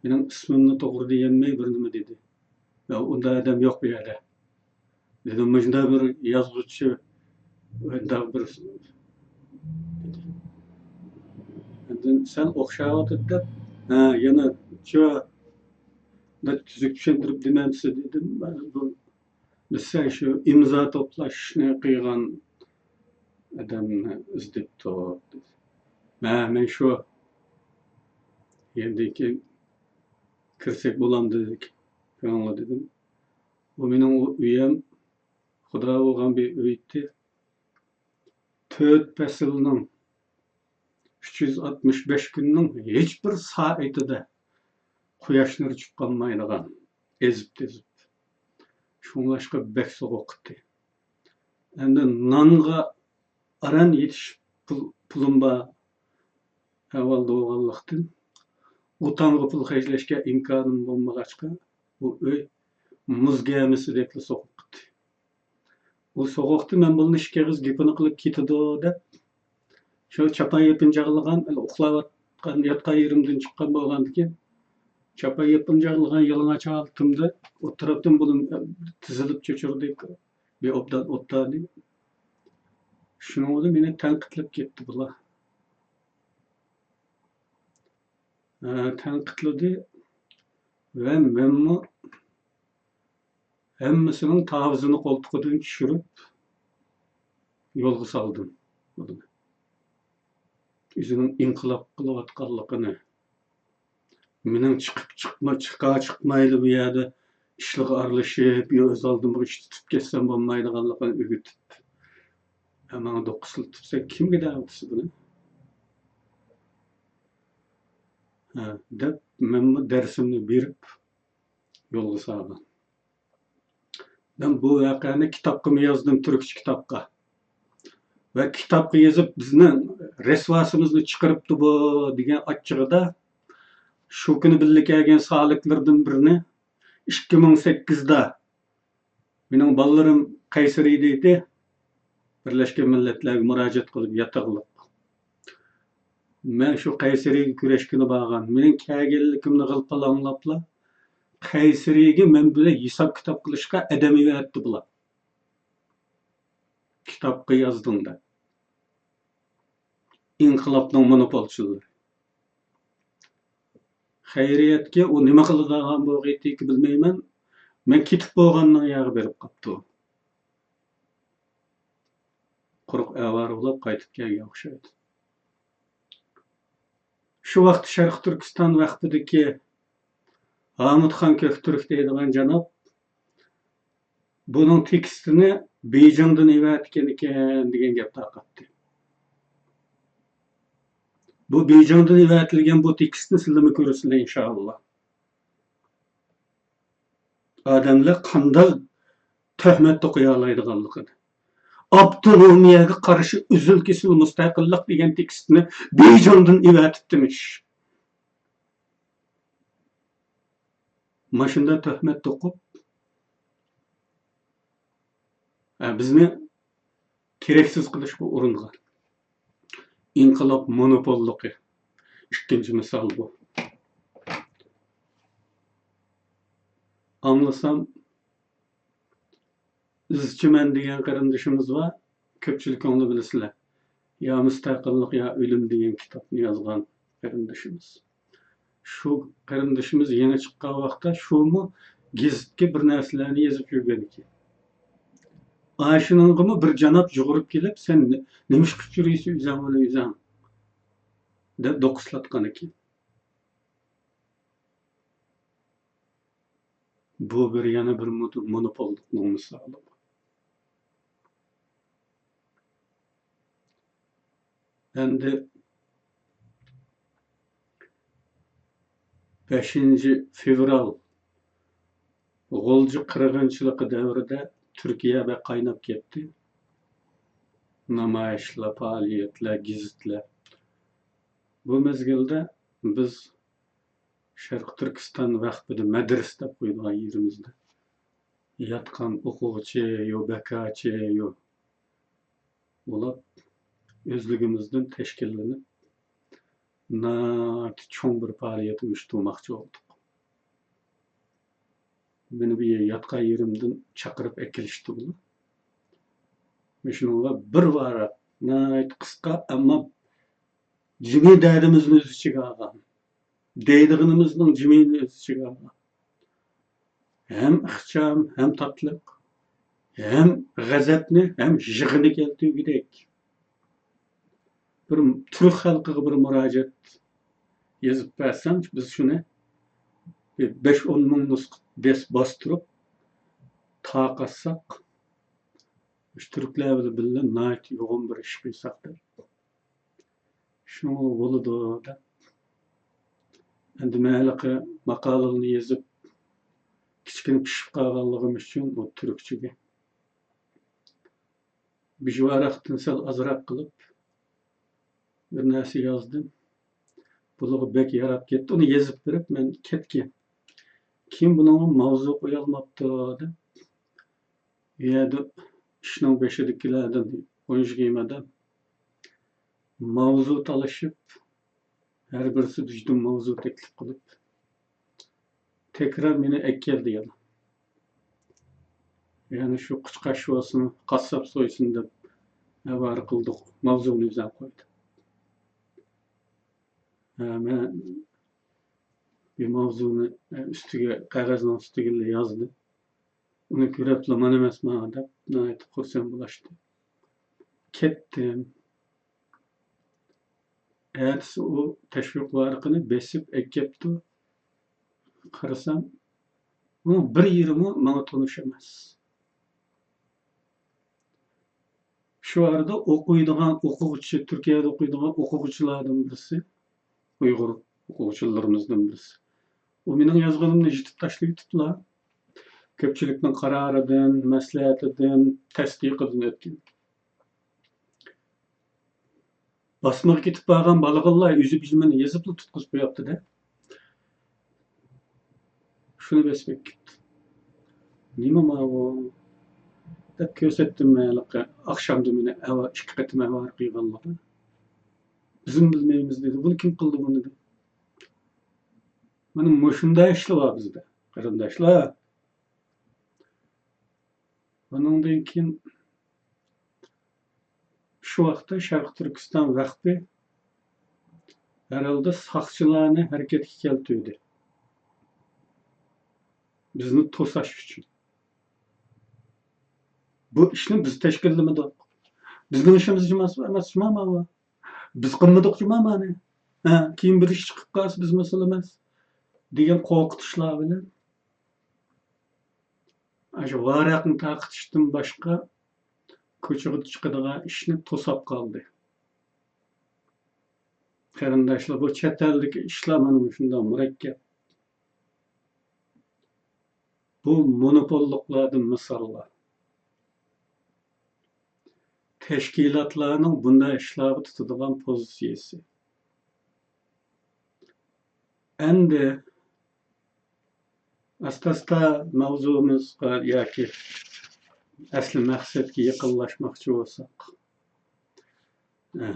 مېنىڭ ئىسمىمنى توغرا دېيەلمەي بىر نېمە دېدى. يا، ئۇنداق ئادەم يوق بۇ يەردە. دېدىم، مۇشۇنداق بىر يازغۇچى، مۇنداق بىر، دېدى. ئاندىن سەن ئوخشاۋاتىدۇ دەپ، ھە، يەنە شۇ، تۈزۈك چۈشەندۈرۈپ دېمەمسىز دېدىم. بۇ بىز شۇ ئىمزا توپلاشنى قىلغان ئادەمنى ئىزدەپ تۇر، دېدى. ھە، مەن شۇ يەردىكى كىرسەك بولامدۇ كۆڭۈڭلار دېدىم. ئۇ مېنىڭ ئۇ ئۆيۈم خۇدا بولغان بىر ئۆي ئىدى. تۆت پەسىلنىڭ، ئۈچ يۈز ئاتمىش بەش كۈننىڭ ھېچ بىر سائىتىدە قۇياش نۇرى چۈشۈپ قالمايدىغان، ئېزىپ-تېزىپ. شۇڭلاشقا بەك سوغۇق ئىدى. ئەمدى نانغا ئاران يېتىش پۇل-، پۇلۇم بار ئەھۋالدا بولغانلىقتىن، ئۇ تامغا پۇل خەجلەشكە ئىمكانىم بولمىغاچقا، بۇ ئۆي مۇز گەمىسىدەكلا سوغۇق ئىدى. ئۇ سوغۇقتا مەن بۇنىڭ ئىككى ئېغىز گېپىنى قىلىپ كېتىدۇ دەپ، شۇ چاپان يېپىنجاقلىغان، ئۇخلاۋاتقان، ياتقان يېرىمدىن چىققان بولغاندىكىن، چاپان يېپىنجاقلىغان يالىڭاچ ھالىتىمدە ئوتتۇرىدىن بۇنى تىزىلىپ چۆچۈردى، بىر ئوبدان ئوتتادى. شۇنىڭ بىلەن مېنى تەنقىدلەپ كەتتى بۇلار. ئە، تەنقىدلىدى ۋە مەنمۇ ھەممىسىنىڭ تاۋۇزىنى قولتۇقىدىن چۈشۈرۈپ يولغا سالدىم. ئۆزىنىڭ ئىنقىلاب قىلىۋاتقانلىقىنى، مېنىڭ چىقىپ چىقما-، چىقا چىقمايلا بۇ يەردە ئىشلارغا ئارىلىشىپ، يا ئۆز ئالدىمغا ئىش تۇتۇپ كەتسەم بولمايدىغانلىقىنى ئۆگىتىپ، ھە، ماڭا دوقۇسلىتىپ، سەن كىمگە دەۋاتىسەن بۇنى؟ ھە، دەپ مەنمۇ دەرسىمنى بېرىپ يولغا سالغان. مەن بۇ ۋەقەنى كىتابقىمۇ يازدىم، تۈركچە كىتابقا. ۋە كىتابقا يېزىپ، بىزنىڭ رەسۋاسىمىزنى چىقىرىپتۇ بۇ دېگەن ئاچچىقىدا، شۇ كۈنى بىللە كەلگەن سالىكلىرىدىن بىرىنى ئىككى مىڭ سەككىزدە مېنىڭ بالىلىرىم قەيسىرىدە ئىدى، بىرلەشكەن مىللەتلەرگە مۇراجىئەت قىلىپ ياتاقلىق. مەن شۇ قەيسىرىگە كۆرۈشكىلى بارغان. مېنىڭ كەلگەنلىكىمنى غىل-پال ئاڭلاپلا، قەيسىرىگە مەن بىلەن ھېساب-كىتاب قىلىشقا ئادەم يىغىۋەتتى بۇلار. كىتابقا يازدىڭ دەپ. ئىنقىلابنىڭ مونوپولچىلىرى. خەيرىيەتكى، ئۇ نېمە قىلىدىغان بولغىيتىكى بىلمەيمەن. مەن كېتىپ بولغاندىن ياغا بېرىپ قاپتۇ. قۇرۇق ئاۋارە بولۇپ قايتىپ كەلگەن ئوخشايدۇ. شۇ ۋاقىت شەرقىي تۈركىستان ۋەقپىدىكى ھامۇتخان كۆكتۈرك دەيدىغان جاناب بۇنىڭ تېكىستىنى بېيجىڭدىن ئەۋەتكەن ئىكەن دېگەن گەپ تارقاتتى. بۇ بېيجىڭدىن ئەۋەتىلگەن بۇ تېكىستنى سىلەرمۇ كۆرىسىلەر، ئىنشائاللا. ئادەملەر قانداق تۆھمەت توقۇيالايدىغانلىقىنى. ئاپتونومىيەگە قارشى ئۈزۈل-كېسىل مۇستەقىللىق دېگەن تېكىستنى بېيجىڭدىن ئەۋەتىپتىمىش. ماشىنىدا تۆھمەت توقۇپ، ئە، بىزنى كېرەكسىز قىلىشقا ئۇرۇنغان. ئىنقىلاب مونوپوللۇقى. ئىككىنچى مىسال بۇ. ئاڭلىسام، ئىزچىمەن دېگەن قېرىندىشىمىز بار. كۆپچىلىكىڭلار بىلىسىلەر. يا مۇستەقىللىق، يا ئۆلۈم دېگەن كىتابنى يازغان قېرىندىشىمىز. شۇ قېرىندىشىمىز يېڭى چىققان ۋاقىتتا شۇمۇ گېزىتكە بىر نەرسىلەرنى يېزىپ يۈرگەن ئىكەن. ئاشۇنىڭغىمۇ بىر جاناب يۇغۇرۇپ كېلىپ، سەن نېمىشقا چۈشۈرۈيسەن ئۆزۈڭ ئۇنى ئۆزۈڭ؟ دەپ دوقۇسلاتقان ئىكەن. بۇ بىر، يەنە بىر مونو-، مونوپوللۇقنىڭ مىسالى. ئەمدى بەشىنچى فېۋرال غۇلجا قىرغىنچىلىقى دەۋرىدە تۈركىيە بەك قايناپ كەتتى. نامايىشلار، پائالىيەتلەر، گېزىتلەر. بۇ مەزگىلدە بىز شەرقىي تۈركىستان ۋەقپىدە مەدرىسە دەپ قويىدىغان يېرىمىزدە ياتقان ئوقۇغۇچى يو، بەكارچى يو بولۇپ، ئۆزلۈكىمىزدىن تەشكىللىنىپ، ناھايىتى چوڭ بىر پائالىيەت ئۇيۇشتۇرماقچى بولدۇق. مېنى بۇ ياتقان يېرىمدىن چاقىرىپ ئەكېلىشتى بۇلار. مۇشۇنىڭغا بىر ۋاراق، ناھايىتى قىسقا، ئەمما جىمى دەردىمىزنى ئۆز ئىچىگە ئالغان، دەيدىغىنىمىزنىڭ جىمىنى ئۆز ئىچىگە ئالغان. ھەم ئىخچام، ھەم تاتلىق، ھەم غەزەپنى، ھەم يىغىنى كەلتۈرگۈدەك. بىر تۈرك خەلقىگە بىر مۇراجىئەت يېزىپ بەرسەم، بىز شۇنى بىر بەش-ئون مىڭ نۇسخا بەس-، باستۇرۇپ تارقاتساق، مۇشۇ تۈركلەر بىلەن بىللە ناھايىتى يوغان بىر ئىش قىلساق دەپ. شۇ بولىدۇ دەپ. ئەمدى مەن ھېلىقى ماقالىنى يېزىپ، كىچىككىنە پىشىپ قالغانلىقىم ئۈچۈن ئۇ تۈركچىگە بىژ ۋاراقتىن سەل ئازراق قىلىپ بىر نەرسە يازدىم. بۇلارغا بەك ياراپ كەتتى. ئۇنى يېزىپ بېرىپ مەن كەتكەن. كېيىن بۇنىڭغا ماۋزۇ قويالماپتۇ دەپ، ئۇ يەردە ئىشنىڭ بېشىدىكىلەردىن ئون ئىككى ئادەم ماۋزۇ تالىشىپ، ھەر بىرسى بىردىن ماۋزۇ تەكلىپ قىلىپ، تەكرار مېنى ئەكەلدى يەنە. يەنە شۇ قۇچقاچ شۇۋاسىنى قاسساپ سويسۇن دەپ ھەۋارە قىلدۇق. ماۋزۇنى ئۆزى قويدى. ھە، مەن بىر ماۋزۇنى ئۈستىگە، قەغەزنىڭ ئۈستىگە يازدىم. ئۇنى كۆرۈپلا مانا ئەمەسما دەپ ناھايىتى خۇرسەن بولۇشتى. كەتتىم. ئەتىسى ئۇ تەشۋىق ۋارىقىنى بېسىپ ئەكەپتۇ. قارىسام، ئۇنىڭ بىر يېرىمۇ ماڭا تونۇش ئەمەس. شۇ ئارىدا ئوقۇيدىغان ئوقۇغۇچى، تۈركىيەدە ئوقۇيدىغان ئوقۇغۇچىلاردىن بىرسى، ئۇيغۇر ئوقۇغۇچىلىرىمىزدىن بىرسى. ئۇ مېنىڭ يازغىنىمنى يىتىپ تاشلىۋېتىپلا، كۆپچىلىكنىڭ قارارىدىن، مەسلىھەتىدىن، تەستىقىدىن ئۆتكەن. باسمىغا كېتىپ بارغان بالىغىنلار ئۆزى بىلمەي يېزىپلا تۇتقۇزۇپ قويۇپتۇ-دە. شۇنى بېسىپ ئەكەپتۇ. نېمە ماۋۇ؟ دەپ كۆرسەتتىم مەن ھېلىقى ئاخشامدا مېنى ئەۋا-، ئىككى قېتىم ئەۋارە قىلغانلىقىنى. بىزمۇ بىلمەيمىز دېدى. بۇنى كىم قىلدى بۇنى دەپ. مانا مۇشۇنداق ئىشلار بار بىزدە، قېرىنداشلار. ئۇنىڭدىن كېيىن شۇ ۋاقىتتا شەرقىي تۈركىستان ۋەقپى ھەر ھالدا ساقچىلارنى ھەرىكەتكە كەلتۈردى. بىزنى توساش ئۈچۈن. بۇ ئىشنى بىز تەشكىللىمىدۇق. بىزنىڭ ئىشىمىز جۇما ئەمەس، جۇما ماۋۇ. بىز قىلمىدۇق جۇما مانى. ھە، كېيىن بىر ئىش چىقىپ قالسا بىزمۇ سولىماس دېگەن قورقۇتۇشلار بىلەن ئاشۇ ۋاراقنى تارقىتىشتىن باشقا كوچىغا چىقىدىغان ئىشنى توساپ قالدى. قېرىنداشلار، بۇ چەت ئەلدىكى ئىشلار مانا مۇشۇنداق مۇرەككەپ. بۇ مونوپوللۇقلاردىن مىساللار. تەشكىلاتلارنىڭ بۇنداق ئىشلارغا تۇتىدىغان پوزىتسىيىسى. ئەمدى ئاستا-ئاستا ماۋزۇمىزغا ياكى ئەسلى مەقسەتكە يېقىنلاشماقچى بولساق، ئە،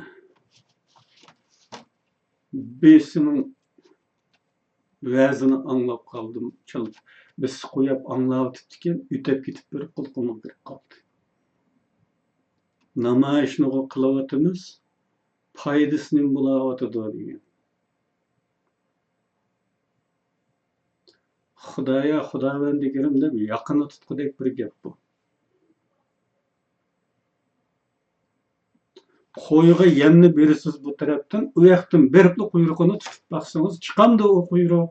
بىرسىنىڭ ۋەزىنى ئاڭلاپ قالدىم. چالت بىسسە قويۇپ ئاڭلاۋېتىپتىكەن، ئۆتۈپ كېتىپ بىر قۇلىقىمغا كىرىپ قالدى. نامايىشنىغۇ قىلىۋاتىمىز، پايدىسى نېمە بولاۋاتىدۇ دېگەن. خۇدايا، خۇداۋەندىگىرىم دەپ ياقىنى تۇتقۇدەك بىر گەپ بۇ. قويغا يەمنى بېرىسىز بۇ تەرەپتىن، ئۇ ياقتىن بېرىپلا قۇيرۇقىنى تۇتۇپ باقسىڭىز، چىقامدۇ ئۇ قۇيرۇق؟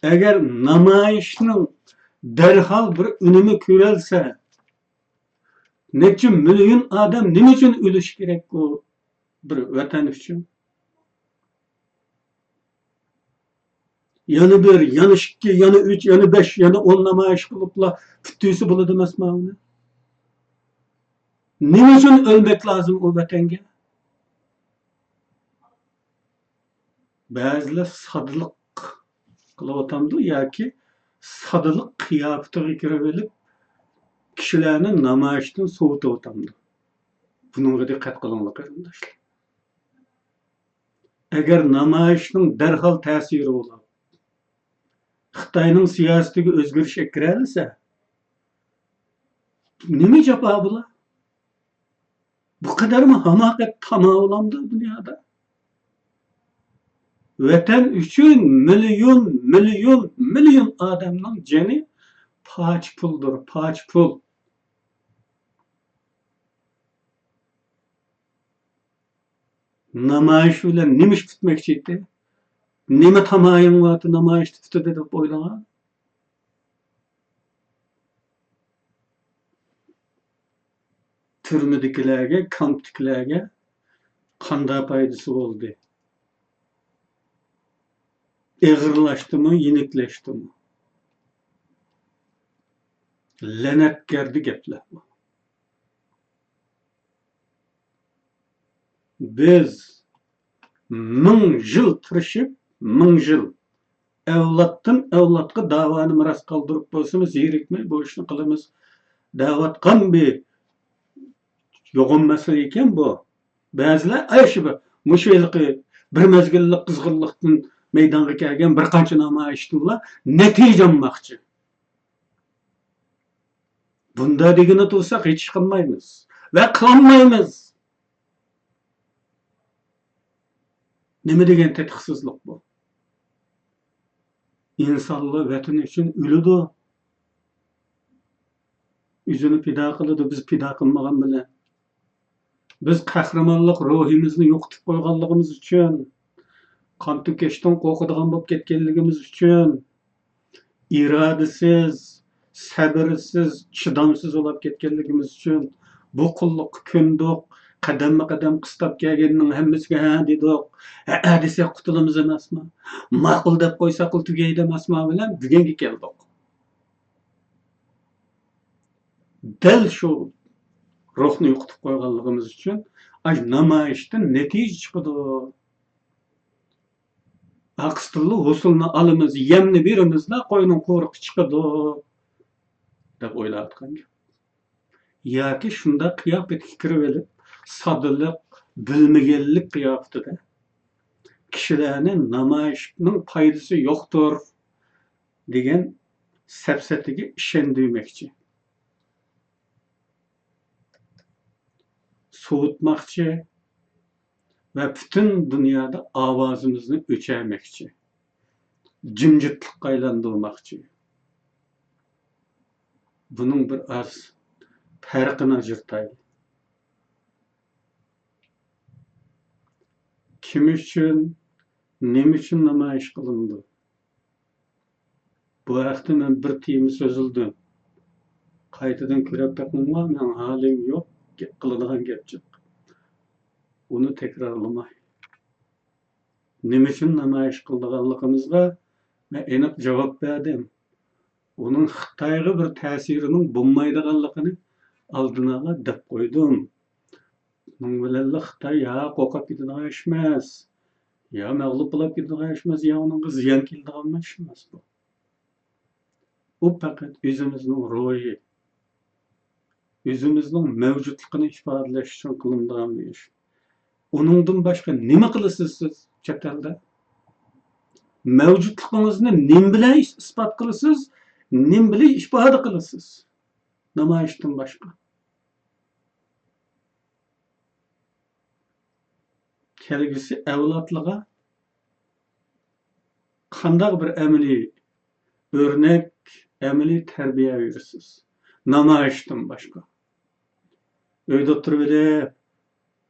ئەگەر نامايىشنىڭ دەرھال بىر ئۈنۈمى كۆرۈلسە، نەچچە مىليون ئادەم نېمە ئۈچۈن ئۆلۈشى كېرەك ئۇ بىر ۋەتەن ئۈچۈن؟ يەنە بىر، يەنە ئىككى، يەنە ئۈچ، يەنە بەش، يەنە ئون نامايىش قىلىپلا پۈتتۈرسە بولىدۇ ئەمەسمۇ ئۇنى؟ نېمە ئۈچۈن ئۆلمەك لازىم ئۇ ۋەتەنگە؟ بەزىلەر سادىلىق قىلىۋاتامدۇ ياكى سادىلىق قىياپىتىگە كىرىۋېلىپ، كىشىلەرنى نامايىشتىن سوۋۇتۇۋاتامدۇ؟ بۇنىڭغا دىققەت قىلىڭلار، قېرىنداشلار. ئەگەر نامايىشنىڭ دەرھال تەسىرى بولۇپ، خىتاينىڭ سىياسىتىگە ئۆزگىرىش ئەكىرەلىسە، نېمە جاپا بۇلار؟ بۇ قەدەرمۇ ھاماقەت تاما بولامدۇ دۇنيادا؟ ۋەتەن ئۈچۈن مىليون، مىليون، مىليون ئادەمنىڭ جېنى پاچە پۇلدۇر، پاچە پۇل. نامايىش بىلەن نېمە ئىش پۈتمەكچى ئىدى؟ نېمە تامايىڭ بارتى نامايىشتا پۈتىدۇ دەپ ئويلىغان؟ تۈرمىدىكىلەرگە، كامپتىكىلەرگە قانداق پايدىسى بولدى؟ ئېغىرلاشتىمۇ، يېنىكلەشتىمۇ؟ لەنەتگەردە گەپلەر بۇ. بىز مىڭ يىل تىرىشىپ، مىڭ يىل ئەۋلادتىن ئەۋلادقا داۋانى مىراس قالدۇرۇپ بولسىمۇ، زېرىكمەي بۇ ئىشنى قىلىمىز دەۋاتقان بىر يوغان مەسىلە ئىكەن بۇ. بەزىلەر ئەي شۇ بىر، مۇشۇ ھېلىقى بىر مەزگىللىك قىزغىنلىقتىن مەيدانغا كەلگەن بىر قانچە نامايىشتىنلا نەتىجە ئالماقچى. بۇنداق دېگىنى تۇرساق، ھېچ ئىش قىلمايمىز ۋە قىلالمايمىز. نېمە دېگەن تېتىقسىزلىق بۇ؟ ئىنسانلار ۋەتىنى ئۈچۈن ئۆلىدۇ. ئۆزىنى پىدا قىلىدۇ، بىز پىدا قىلمىغان بىلەن. بىز قەھرىمانلىق روھىمىزنى يوقىتىپ قويغانلىقىمىز ئۈچۈن، قان تۆكۈشتىن قورقىدىغان بولۇپ كەتكەنلىكىمىز ئۈچۈن، ئىرادىسىز، سەبرسىز، چىدامسىز بولۇپ كەتكەنلىكىمىز ئۈچۈن بۇ قۇللۇققا كۆندۇق. قەدەممۇ قەدەم قىستاپ كەلگەننىڭ ھەممىسىگە ھە دېدۇق. ھە، ھە دېسەك قۇتۇلىمىز ئەمەسمۇ؟ ماقۇل دەپ قويساقلا تۈگەيدۇ ئەمەسمۇ بىلەن بۈگۈنگە كەلدۇق. دەل شۇ روھنى يوقىتىپ قويغانلىقىمىز ئۈچۈن ئاشۇ نامايىشتىن نەتىجە چىقىدۇ. ئارقىسىدىنلا ھوسۇلنى ئالىمىز، يەمنى بېرىمىزلا، قوينىڭ قورۇقى چىقىدۇ، دەپ ئويلاۋاتقان گەپ. ياكى شۇنداق قىياپەتكە كىرىۋېلىپ، سادىلىق، بىلمىگەنلىك قىياپىتىدە كىشىلەرنى نامايىشنىڭ پايدىسى يوقتۇر دېگەن سەپسەتىگە ئىشەندۈرمەكچى، سوۋۇتماقچى ۋە پۈتۈن دۇنيادا ئاۋازىمىزنى ئۆچۈرمەكچى، جىمجىتلىققا ئايلاندۇرماقچى. بۇنىڭ بىر ئاز پەرقىنى ئاجرىتايلى. كىم ئۈچۈن، نېمە ئۈچۈن نامايىش قىلىنىدۇ؟ بۇ ھەقتە مەن بىر تېما سۆزلىدىم. قايتىدىن كۆرۈپ بېقىڭلار، مېنىڭ ھالىم يوق، گەپ قىلىدىغان گەپ جىق. ئۇنى تەكرارلىماي. نېمە ئۈچۈن نامايىش قىلىدىغانلىقىمىزغا مەن ئېنىق جاۋاب بەردىم. ئۇنىڭ خىتايغا بىر تەسىرىنىڭ بولمايدىغانلىقىنى ئالدىن ئالا دەپ قويدۇم. بۇنىڭ بىلەنلا خىتاي يا قورقۇپ كېتىدىغان ئىش ئەمەس، يا مەغلۇپ بولۇپ كېتىدىغان ئىش ئەمەس، يا ئۇنىڭغا زىيان كېلىدىغان ئىش ئەمەس بۇ. ئۇ پەقەت ئۆزىمىزنىڭ روھى، ئۆزىمىزنىڭ مەۋجۇتلۇقىنى ئىپادىلەش ئۈچۈن قىلىنىدىغان بىر ئىش. ئۇنىڭدىن باشقا نېمە قىلىسىز سىز چەت ئەلدە؟ مەۋجۇتلۇقىڭىزنى نېمە بىلەن ئىس-، ئىسپات قىلىسىز؟ نېمە بىلەن ئىپادە قىلىسىز؟ نامايىشتىن باشقا. كەلگۈسى ئەۋلادلىرىغا قانداق بىر ئەمەلىي ئۆرنەك، ئەمەلىي تەربىيە بېرىسىز؟ نامايىشتىن باشقا. ئۆيدە ئولتۇرۇۋېلىپ،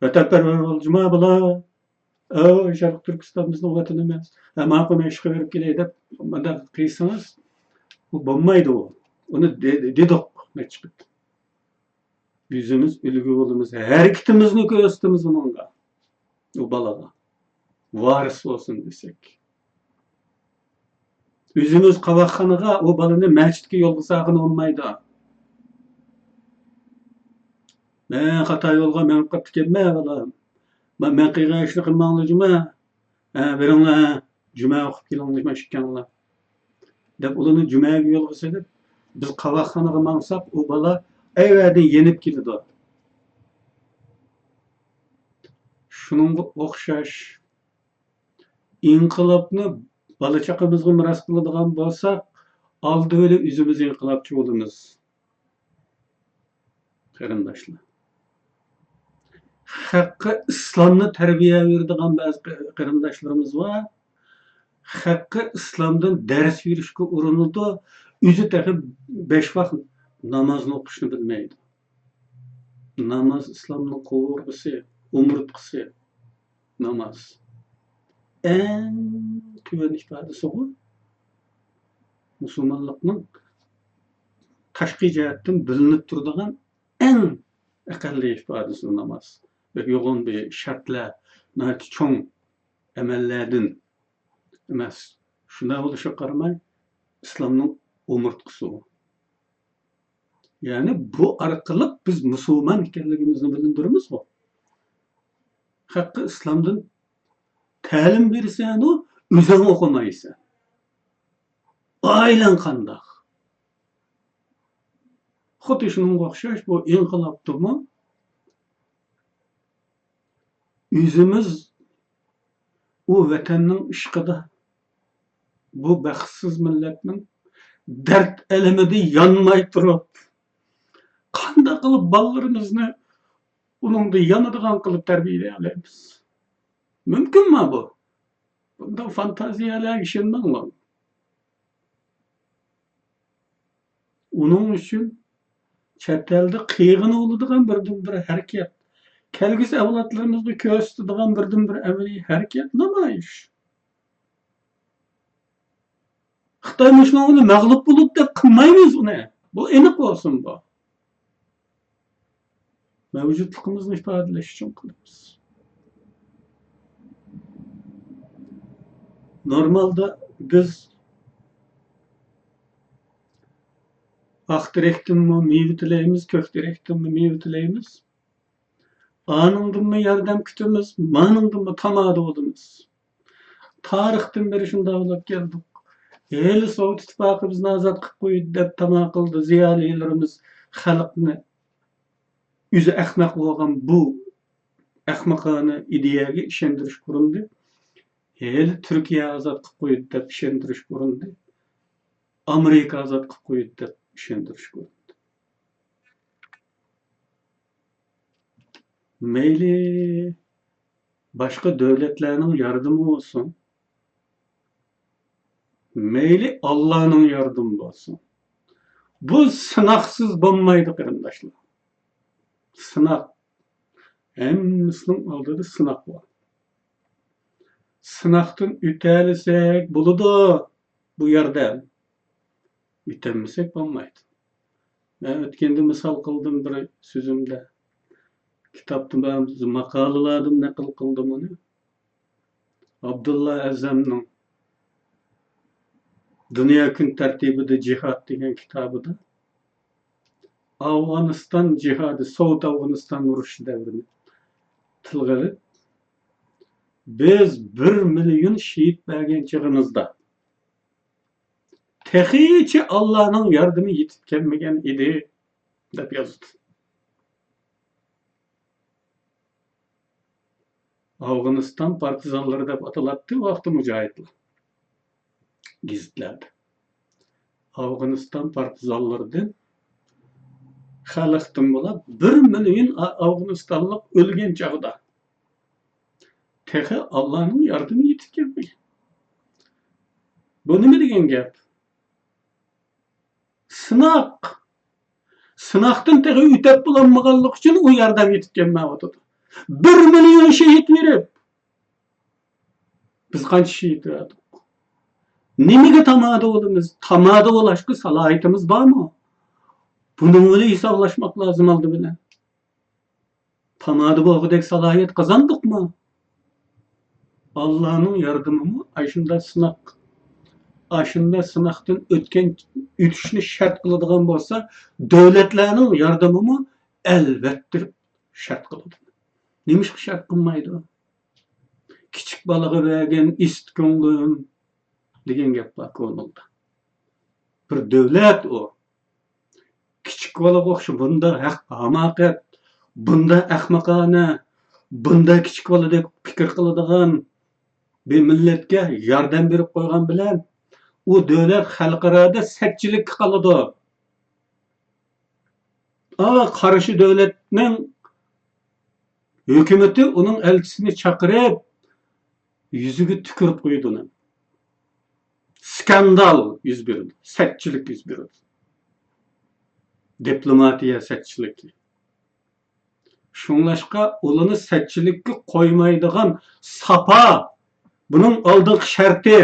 ۋەتەنپەرۋەر بول، جۇما بالا، ئەو، شەرقىي تۈركىستان بىزنىڭ ۋەتىنىمىز، ھە، ماقۇل، مەن ئىشقا بېرىپ كېلەي دەپ، مۇنداق قىلسىڭىز، ئۇ بولمايدۇ ئۇ. ئۇنى دې-، دېدۇق نەچچە قېتىم. ئۆزىمىز ئۈلگە بولىمىز، ھەرىكىتىمىزنى كۆرسىتىمىز ئۇنىڭغا، ئۇ بالىغا. ۋارىس بولسۇن دېسەك. ئۆزىمىز قاۋاقخانىغا ئۇ بالىنى مەسچىتكە يولغا سالغىلى بولمايدۇ. مەن خاتا يولغا مېڭىپ قاپتىكەنمەن، بالام. مەن، مەن قىلغان ئىشنى قىلماڭلار جۇما. ھە، بېرىڭلار، ھە، جۈمە ئوقۇپ كېلىڭلار، مانا ئىككىڭلار، دەپ ئۇلارنى جۈمەگە يولغا سېلىپ، بىز قاۋاقخانىغا ماڭساق، ئۇ بالا ئەۋەدىن يېنىپ كېلىدۇ. شۇنىڭغا ئوخشاش، ئىنقىلابنى بالا-چاقىمىزغا مىراس قىلىدىغان بولساق، ئالدى بىلەن ئۆزىمىز ئىنقىلابچى بولىمىز. قېرىنداشلار. خەققە ئىسلامنى تەربىيە بېرىدىغان بەزى قېرىنداشلىرىمىز بار. خەققە ئىسلامدىن دەرس بېرىشكە ئۇرۇنىدۇ. ئۆزى تېخى بەش ۋاق نامازنى ئوقۇشنى بىلمەيدۇ. ناماز ئىسلامنىڭ قوبۇرغىسى، ئومۇرتقىسى. ناماز. ئەڭ تۆۋەن ئىپادىسىغۇ، مۇسۇلمانلىقنىڭ تاشقى جەھەتتىن بىلىنىپ تۇرىدىغان ئەڭ ئەقەللىي ئىپادىسى ناماز. بەك يوغان بىر شەرتلەر، ناھايىتى چوڭ ئەمەللەردىن ئەمەس. شۇنداق بولۇشىغا قارىماي، ئىسلامنىڭ ئومۇرتقىسى ئۇ. يەنى بۇ ئارقىلىق بىز مۇسۇلمان ئىكەنلىكىمىزنى بىلدۈرىمىزغۇ. خەققە ئىسلامدىن تەلىم بېرىسەنۇ، ئۆزۈڭ ئوقۇمايسەن. ئائىلەڭ قانداق؟ خۇددى شۇنىڭغا ئوخشاش بۇ ئىنقىلابتىمۇ ئۆزىمىز ئۇ ۋەتەننىڭ ئىشقىدا، بۇ بەختسىز مىللەتنىڭ دەرد ئەلىمىدە يانماي تۇرۇپ، قانداق قىلىپ بالىلىرىمىزنى ئۇنىڭدا يانىدىغان قىلىپ تەربىيەلىيەلەيمىز؟ مۇمكىنما بۇ؟ بۇنداق فانتازىيەلەرگە ئىشەنمەڭلار. ئۇنىڭ ئۈچۈن چەت ئەلدە قىلغىلى بولىدىغان بىردىنبىر ھەرىكەت، كەلگۈسى ئەۋلادلىرىمىزغا كۆرسىتىدىغان بىردىنبىر ئەمەلىي ھەرىكەت نامايىش. خىتاي مۇشۇنىڭ بىلەن مەغلۇپ بولۇپ دەپ قىلمايمىز ئۇنى. بۇ ئېنىق بولسۇن بۇ. مەۋجۇتلۇقىمىزنى ئىپادىلەش ئۈچۈن قىلىمىز. نورمالدا بىز ئاق تېرەكتىنمۇ مېۋە تىلەيمىز، كۆك تېرەكتىنمۇ مېۋە تىلەيمىز. ئانىڭدىنمۇ ياردەم كۈتىمىز، مانىڭدىنمۇ تامادا بولىمىز. تارىختىن بېرى شۇنداق بولۇپ كەلدۇق. ھېلى سوۋېت ئىتتىپاقى بىزنى ئازاد قىلىپ قويدى دەپ تاما قىلدى زىيالىيلىرىمىز، خەلقنى ئۆزى ئەخمەق بولغان بۇ ئەخمىقانە ئىدىيەگە ئىشەندۈرۈشكە ئۇرۇندى. ھېلى تۈركىيە ئازاد قىلىپ قويدى دەپ ئىشەندۈرۈشكە ئۇرۇندى. ئامېرىكا ئازاد قىلىپ قويدى دەپ ئىشەندۈرۈشكە ئۇرۇندى. مەيلى باشقا دۆلەتلەرنىڭ ياردىمى بولسۇن، مەيلى ئاللانىڭ ياردىمى بولسۇن، بۇ سىناقسىز بولمايدۇ، قېرىنداشلار. سىناق، ھەممىسىنىڭ ئالدىدا سىناق بار. سىناقتىن ئۆتەلىسەك بولىدۇ بۇ يەردە. ئۆتەلمىسەك بولمايدۇ. مەن ئۆتكەندە مىسال قىلدىم بىر سۆزۈمدە. كىتابتا مەن ماقالىلاردىن نەقىل قىلدىم ئۇنى. ئابدۇللا ئەزەمنىڭ دۇنيا كۈن تەرتىپىدە جىھاد دېگەن كىتابىدا ئافغانىستان جىھادى، سوۋېت ئافغانىستان ئۇرۇشى دەۋرىنى تىلغا ئېلىپ، بىز بىر مىليون شېھىت بەرگەن چېغىمىزدا، تېخىچە ئاللانىڭ ياردىمى يېتىپ كەلمىگەن ئىدى، دەپ يازدى. ئافغانىستان پارتىزانلىرى دەپ ئاتىلاتتى ۋاقتى مۇجاھىدلار گېزىتلەردە. ئافغانىستان پارتىزانلىرىدىن خەلقتىن بولۇپ بىر مىليون ئا-، ئافغانىستانلىق ئۆلگەن چاغدا تېخى ئاللانىڭ ياردىمى يېتىپ كەلمىگەن. بۇ نېمە دېگەن گەپ؟ سىناق. سىناقتىن تېخى ئۆتەپ بولالمىغانلىقى ئۈچۈن ئۇ ياردەم يېتىپ كەلمەيۋاتىدۇ. بىر مىليون شېھىت بېرىپ، بىز قانچە شېھىت بەردۇق؟ نېمىگە تامادا بولىمىز؟ تامادا بولاشقا سالاھىيىتىمىز بارمۇ؟ بۇنىڭ بىلەن ھېسابلاشماق لازىم ئالدى بىلەن. تامادا بولغۇدەك سالاھىيەت قازاندۇقمۇ؟ ئاللانىڭ ياردىمىمۇ ئاشۇنداق سىناق، ئاشۇنداق سىناقتىن ئۆتكەن، ئۆتۈشنى شەرت قىلىدىغان بولسا، دۆلەتلەرنىڭ ياردىمىمۇ ئەلۋەتتە شەرت قىلىدۇ. نېمىشقا شەرت قىلمايدۇ؟ «كىچىك بالىغا بەرگەن ئىسىت كۆڭلۈم» دېگەن گەپ بار كونىدا. بىر دۆلەت ئۇ. كىچىك بالىغا ئوخشاش بۇنداق ھەق-، ھاماقەت، بۇنداق ئەخمىقانە، بۇنداق كىچىك بالىدەك پىكىر قىلىدىغان بىر مىللەتكە ياردەم بېرىپ قويغان بىلەن، ئۇ دۆلەت خەلقئارادا سەتچىلىككە قالىدۇ. ئا، قارشى دۆلەتنىڭ ھۆكۈمىتى ئۇنىڭ ئەلچىسىنى چاقىرىپ، يۈزىگە تۈكۈرۈپ قويىدۇ ئۇنى. سكاندال يۈز بېرىدۇ، سەتچىلىك يۈز بېرىدۇ. دىپلوماتىيە سەتچىلىكى. شۇڭلاشقا ئۇلارنى سەتچىلىككە قويمايدىغان ساپا، بۇنىڭ ئالدىنقى شەرتى،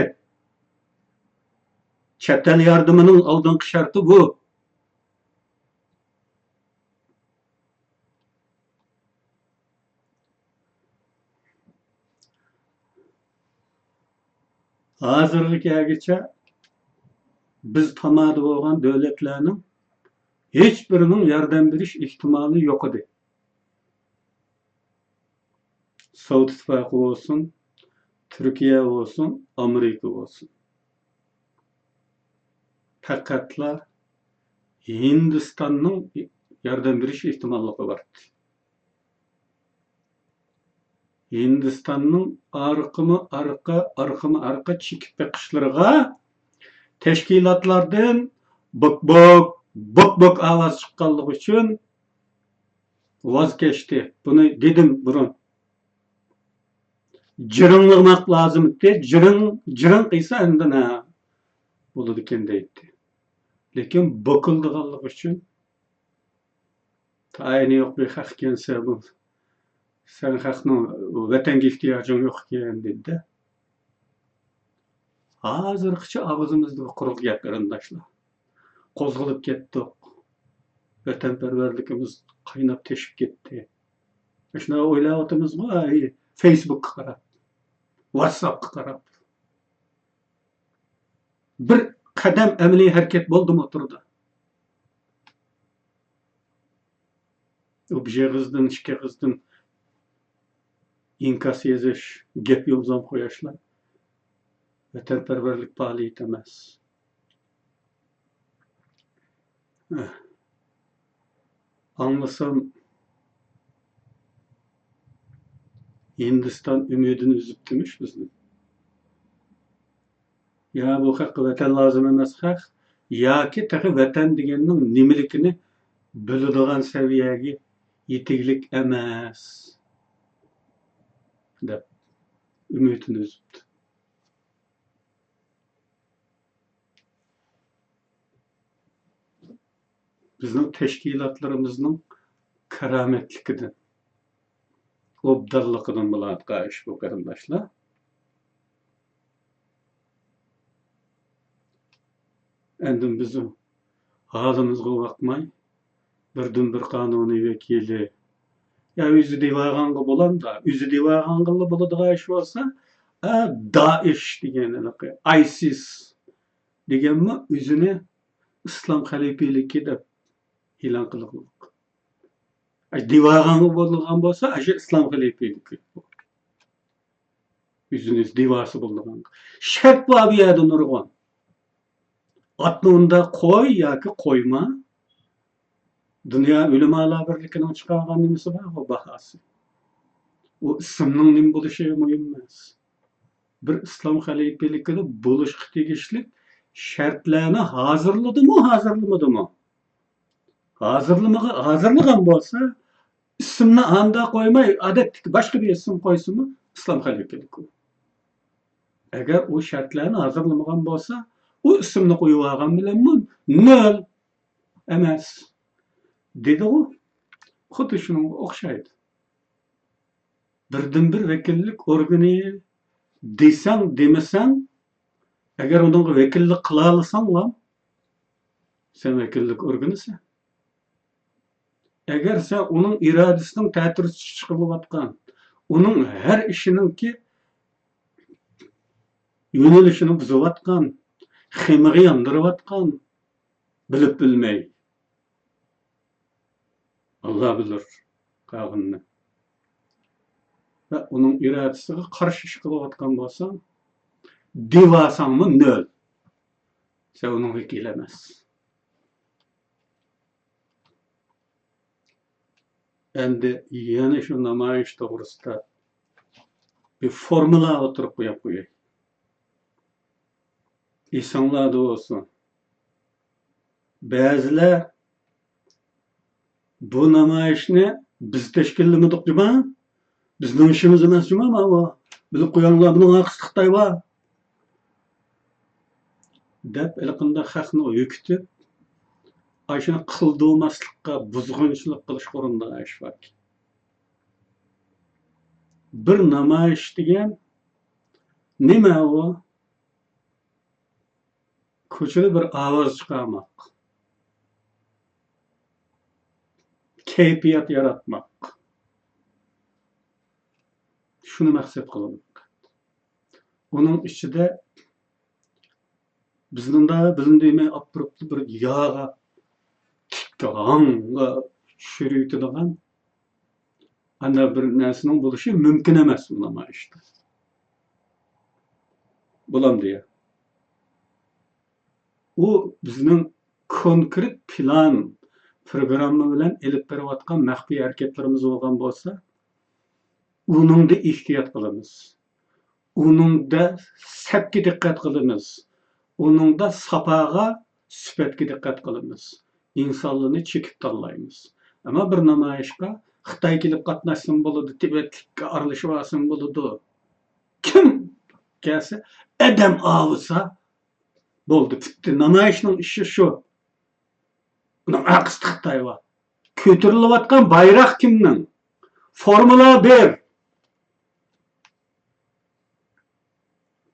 چەت ئەل ياردىمىنىڭ ئالدىنقى شەرتى بۇ. ھازىرغىچە بىز تامادا بولغان دۆلەتلەرنىڭ ھېچبىرىنىڭ ياردەم بېرىش ئېھتىمالى يوق ئىدى. سوۋېت ئىتتىپاقى بولسۇن، تۈركىيە بولسۇن، ئامېرىكا بولسۇن. پەقەتلا ھىندىستاننىڭ ياردەم بېرىش ئېھتىماللىقى بار ئىدى. ھىندىستاننىڭ ئارقىمۇ ئارقا، ئارقىمۇ ئارقا چېكىپ بېقىشلىرىغا تەشكىلاتلاردىن بوك-بوك، بوك-بوك ئاۋاز چىققانلىقى ئۈچۈن ۋاز كەچتى. بۇنى دېدىم بۇرۇن. جىرىڭلىماق لازىم ئىدى. جىرىڭ، جىرىڭ قىلسا ئاندىن ھە بولىدىكەن دەيتتى. لېكىن بوكۇلدىغانلىقى ئۈچۈن، تايىنى يوق بىر خەق ئىكەنسەن بۇ، سەن خەقنىڭ ۋەتەنگە ئېھتىياجىڭ يوق ئىكەن دېدى-دە. ھازىرغىچە ئاغزىمىزدا قۇرۇق گەپ، قېرىنداشلار. قوزغىلىپ كەتتۇق. ۋەتەنپەرۋەرلىكىمىز قايناپ تېشىپ كەتتى. شۇنداق ئويلاۋاتىمىزغۇ، ئەي، فېيسبۇكقا قاراپ، ۋاتساپقا قاراپ. بىر قەدەم ئەمەلىي ھەرىكەت بولدىمۇ ئوتتۇرىدا؟ بىر ئېغىزدىن، ئىككى ئېغىزدىن ئىنكاس يېزىش، گەپ يومزام قويۇشلار ۋەتەنپەرۋەرلىك پائالىيىتى ئەمەس. ئاڭلىسام، ھىندىستان ئۈمىدىنى ئۈزۈپتىمىش بىزنى. يا بۇ خەققە ۋەتەن لازىم ئەمەس خەق، ياكى تېخى ۋەتەن دېگەننىڭ نېمىلىكىنى بىلىدىغان سەۋىيەگە يېتىگلىك ئەمەس، دەپ ئۈمىدىنى ئۈزۈپتۇ. بىزنىڭ تەشكىلاتلىرىمىزنىڭ كارامەتلىكىدىن، ئوبدانلىقىدىن بولىدىغان ئىش بۇ، قېرىنداشلار. ئاندىن بىز ھالىمىزغا باقماي، بىردىنبىر قانۇنىي ۋەكىلى، يا ئۆزى دېۋالغانغا بولامدا، ئۆزى دېۋالغانغىلا بولىدىغان ئىش بولسا، ئە، دائىش دېگەن، ھېلىقى ئايسىس دېگەنمۇ ئۆزىنى ئىسلام خەلىپىلىكى دەپ ئېلان قىلغۇلۇق. ئە، دېۋالغانغا بولىدىغان بولسا، ئاشۇ ئىسلام خەلىپىلىكى. ئۆزىنى دېۋاسى بولىدىغان. شەرت بار بۇ يەردە نۇرغۇن. ئاتنى ئۇندا قوي ياكى قويما. دۇنيا ئۆلىمالار بىرلىكىنىڭ چىقارغان نېمىسى بار، بۇ باھاسى. ئۇ ئىسىمنىڭ نېمە بولۇشى مۇھىم ئەمەس. بىر ئىسلام خەلىپىلىكىدە بولۇشقا تېگىشلىك شەرتلەرنى ھازىرلىدىمۇ، ھازىرلىمىدىمۇ؟ ھازىرلىمىغا-، ھازىرلىغان بولسا، ئىسىمنى ئاندا قويماي، ئادەتتىكى باشقا بىر ئىسىم قويسىمۇ، ئىسلام خەلىپىلىكى ئۇ. ئەگەر ئۇ شەرتلەرنى ھازىرلىمىغان بولسا، ئۇ ئىسىمنى قويۇۋالغان بىلەنمۇ نۆل ئەمەس. دېدىغۇ؟ خۇددى شۇنىڭغا ئوخشايدۇ. بىردىنبىر ۋەكىللىك ئورگىنى دېسەڭ، دېمىسەڭ، ئەگەر ئۇنىڭغا ۋەكىللىك قىلالىساڭلا، سەن ۋەكىللىك ئورگىنىسەن. ئەگەر سەن ئۇنىڭ ئىرادىسىنىڭ تەتۈرىسىگە چىقىرىۋاتقان، ئۇنىڭ ھەر ئىشىنىڭكى يۆنىلىشىنى بۇزۇۋاتقان، خېمىغا ياندۇرۇۋاتقان، بىلىپ بىلمەي، ئاللا بىلۇر قالغىنىنى. ۋە ئۇنىڭ ئىرادىسىغا قارشى ئىش قىلىۋاتقان بولساڭ، دېۋاساڭمۇ نۆل. سەن ئۇنىڭ ۋەكىلى ئەمەس. ئەمدى يەنە شۇ نامايىش توغرىسىدا بىر فورمۇلا ئوتتۇرىغا قويۇپ قوياي. ئېسىڭلاردا بولسۇن. بەزىلەر بۇ نامايىشنى بىز تەشكىللىمىدۇق جۇما، بىزنىڭ ئىشىمىز ئەمەس جۇما، ماۋۇ. بىلىپ قويۇڭلار، بۇنىڭ ئارقىسىدا خىتاي بار. دەپ ھېلىقىنداق خەقنى ھۆكۈتۈپ، ئاشۇنى قىلدۇرماسلىققا، بۇزغۇنچىلىق قىلىشقا ئۇرۇنىدىغان ئىش باركەن. بىر نامايىش دېگەن نېمە ئۇ؟ كوچىدا بىر ئاۋاز چىقارماق، كەيپىيات ياراتماق، شۇنى مەقسەت قىلىدۇ. ئۇنىڭ ئىچىدە بىزنىڭدا، بىزنى دېمەي، ئاپىرىپلا بىر ياغا، تىككە، ھاڭغا چۈشۈرۈۋېتىدىغان ئانداق بىر نەرسىنىڭ بولۇشى مۇمكىن ئەمەس بۇ نامايىشتا. بولامدۇ يا؟ ئۇ بىزنىڭ كونكرېت پىلان، پروگرامما بىلەن ئېلىپ بېرىۋاتقان مەخپىي ھەرىكەتلىرىمىز بولغان بولسا، ئۇنىڭدا ئېھتىيات قىلىمىز. ئۇنىڭدا سەپكە دىققەت قىلىمىز. ئۇنىڭدا ساپاغا، سۈپەتكە دىققەت قىلىمىز. ئىنسانلارنى چېكىپ تاللايمىز. ئەمما بىر نامايىشقا خىتاي كېلىپ قاتناشسىمۇ بولىدۇ، تىبەتلىككە ئارىلىشىۋالسىمۇ بولىدۇ. كىم كەلسە، ئادەم ئاۋۇسا بولدى، پۈتتى. نامايىشنىڭ ئىشى شۇ. ئۇنىڭ ئارقىسىدا خىتاي بار. كۆتۈرۈلۈۋاتقان بايراق كىمنىڭ؟ فورمۇلا بىر.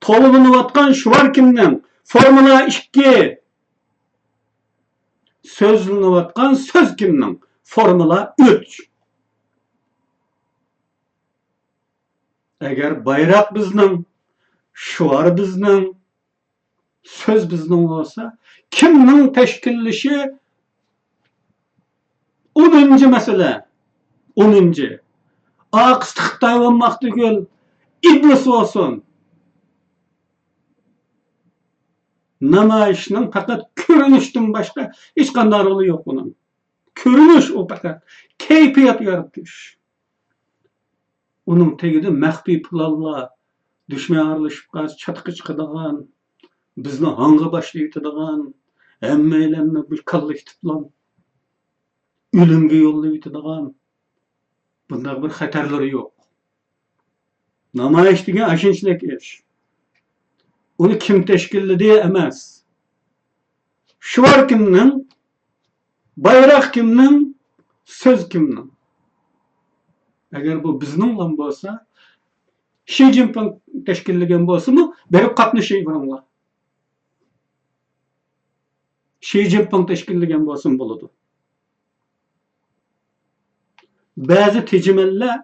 توۋلىنىۋاتقان شوئار كىمنىڭ؟ فورمۇلا ئىككى. سۆزلىنىۋاتقان سۆز كىمنىڭ؟ فورمۇلا ئۈچ. ئەگەر بايراق بىزنىڭ، شوئار بىزنىڭ، سۆز بىزنىڭ بولسا، كىمنىڭ تەشكىللىشى؟ ئونىنچى مەسىلە. ئونىنچى. ئارقىسىدا خىتاي بولماق تۈگۈل، ئىبلىس بولسۇن. نامايىشنىڭ پەقەت كۆرۈنۈشتىن باشقا ھېچقانداق رولى يوق ئۇنىڭ. كۆرۈنۈش ئۇ پەقەت. كەيپىيات يارىتىش. ئۇنىڭ تېگىدە مەخپىي پىلانلار، دۈشمەن ئارىلىشىپ قالسا چاتىقى چىقىدىغان، بىزنى ھاڭغا باشلاۋېتىدىغان، ھەممەيلەننى بىر كاللىشتىپلا ئۆلۈمگە يوللاۋېتىدىغان بۇنداق بىر خەتەرلىرى يوق. نامايىش دېگەن ئاشۇنچىلىك ئىش. ئۇنى كىم تەشكىللىدى ئەمەس. شوئار كىمنىڭ؟ بايراق كىمنىڭ؟ سۆز كىمنىڭ؟ ئەگەر بۇ بىزنىڭلا بولسا، شى جىنپىڭ تەشكىللىگەن بولسىمۇ، بېرىپ قاتنىشىۋېرىڭلار. شى جىنپىڭ تەشكىللىگەن بولسىمۇ بولىدۇ. بەزى تېجىمەنلەر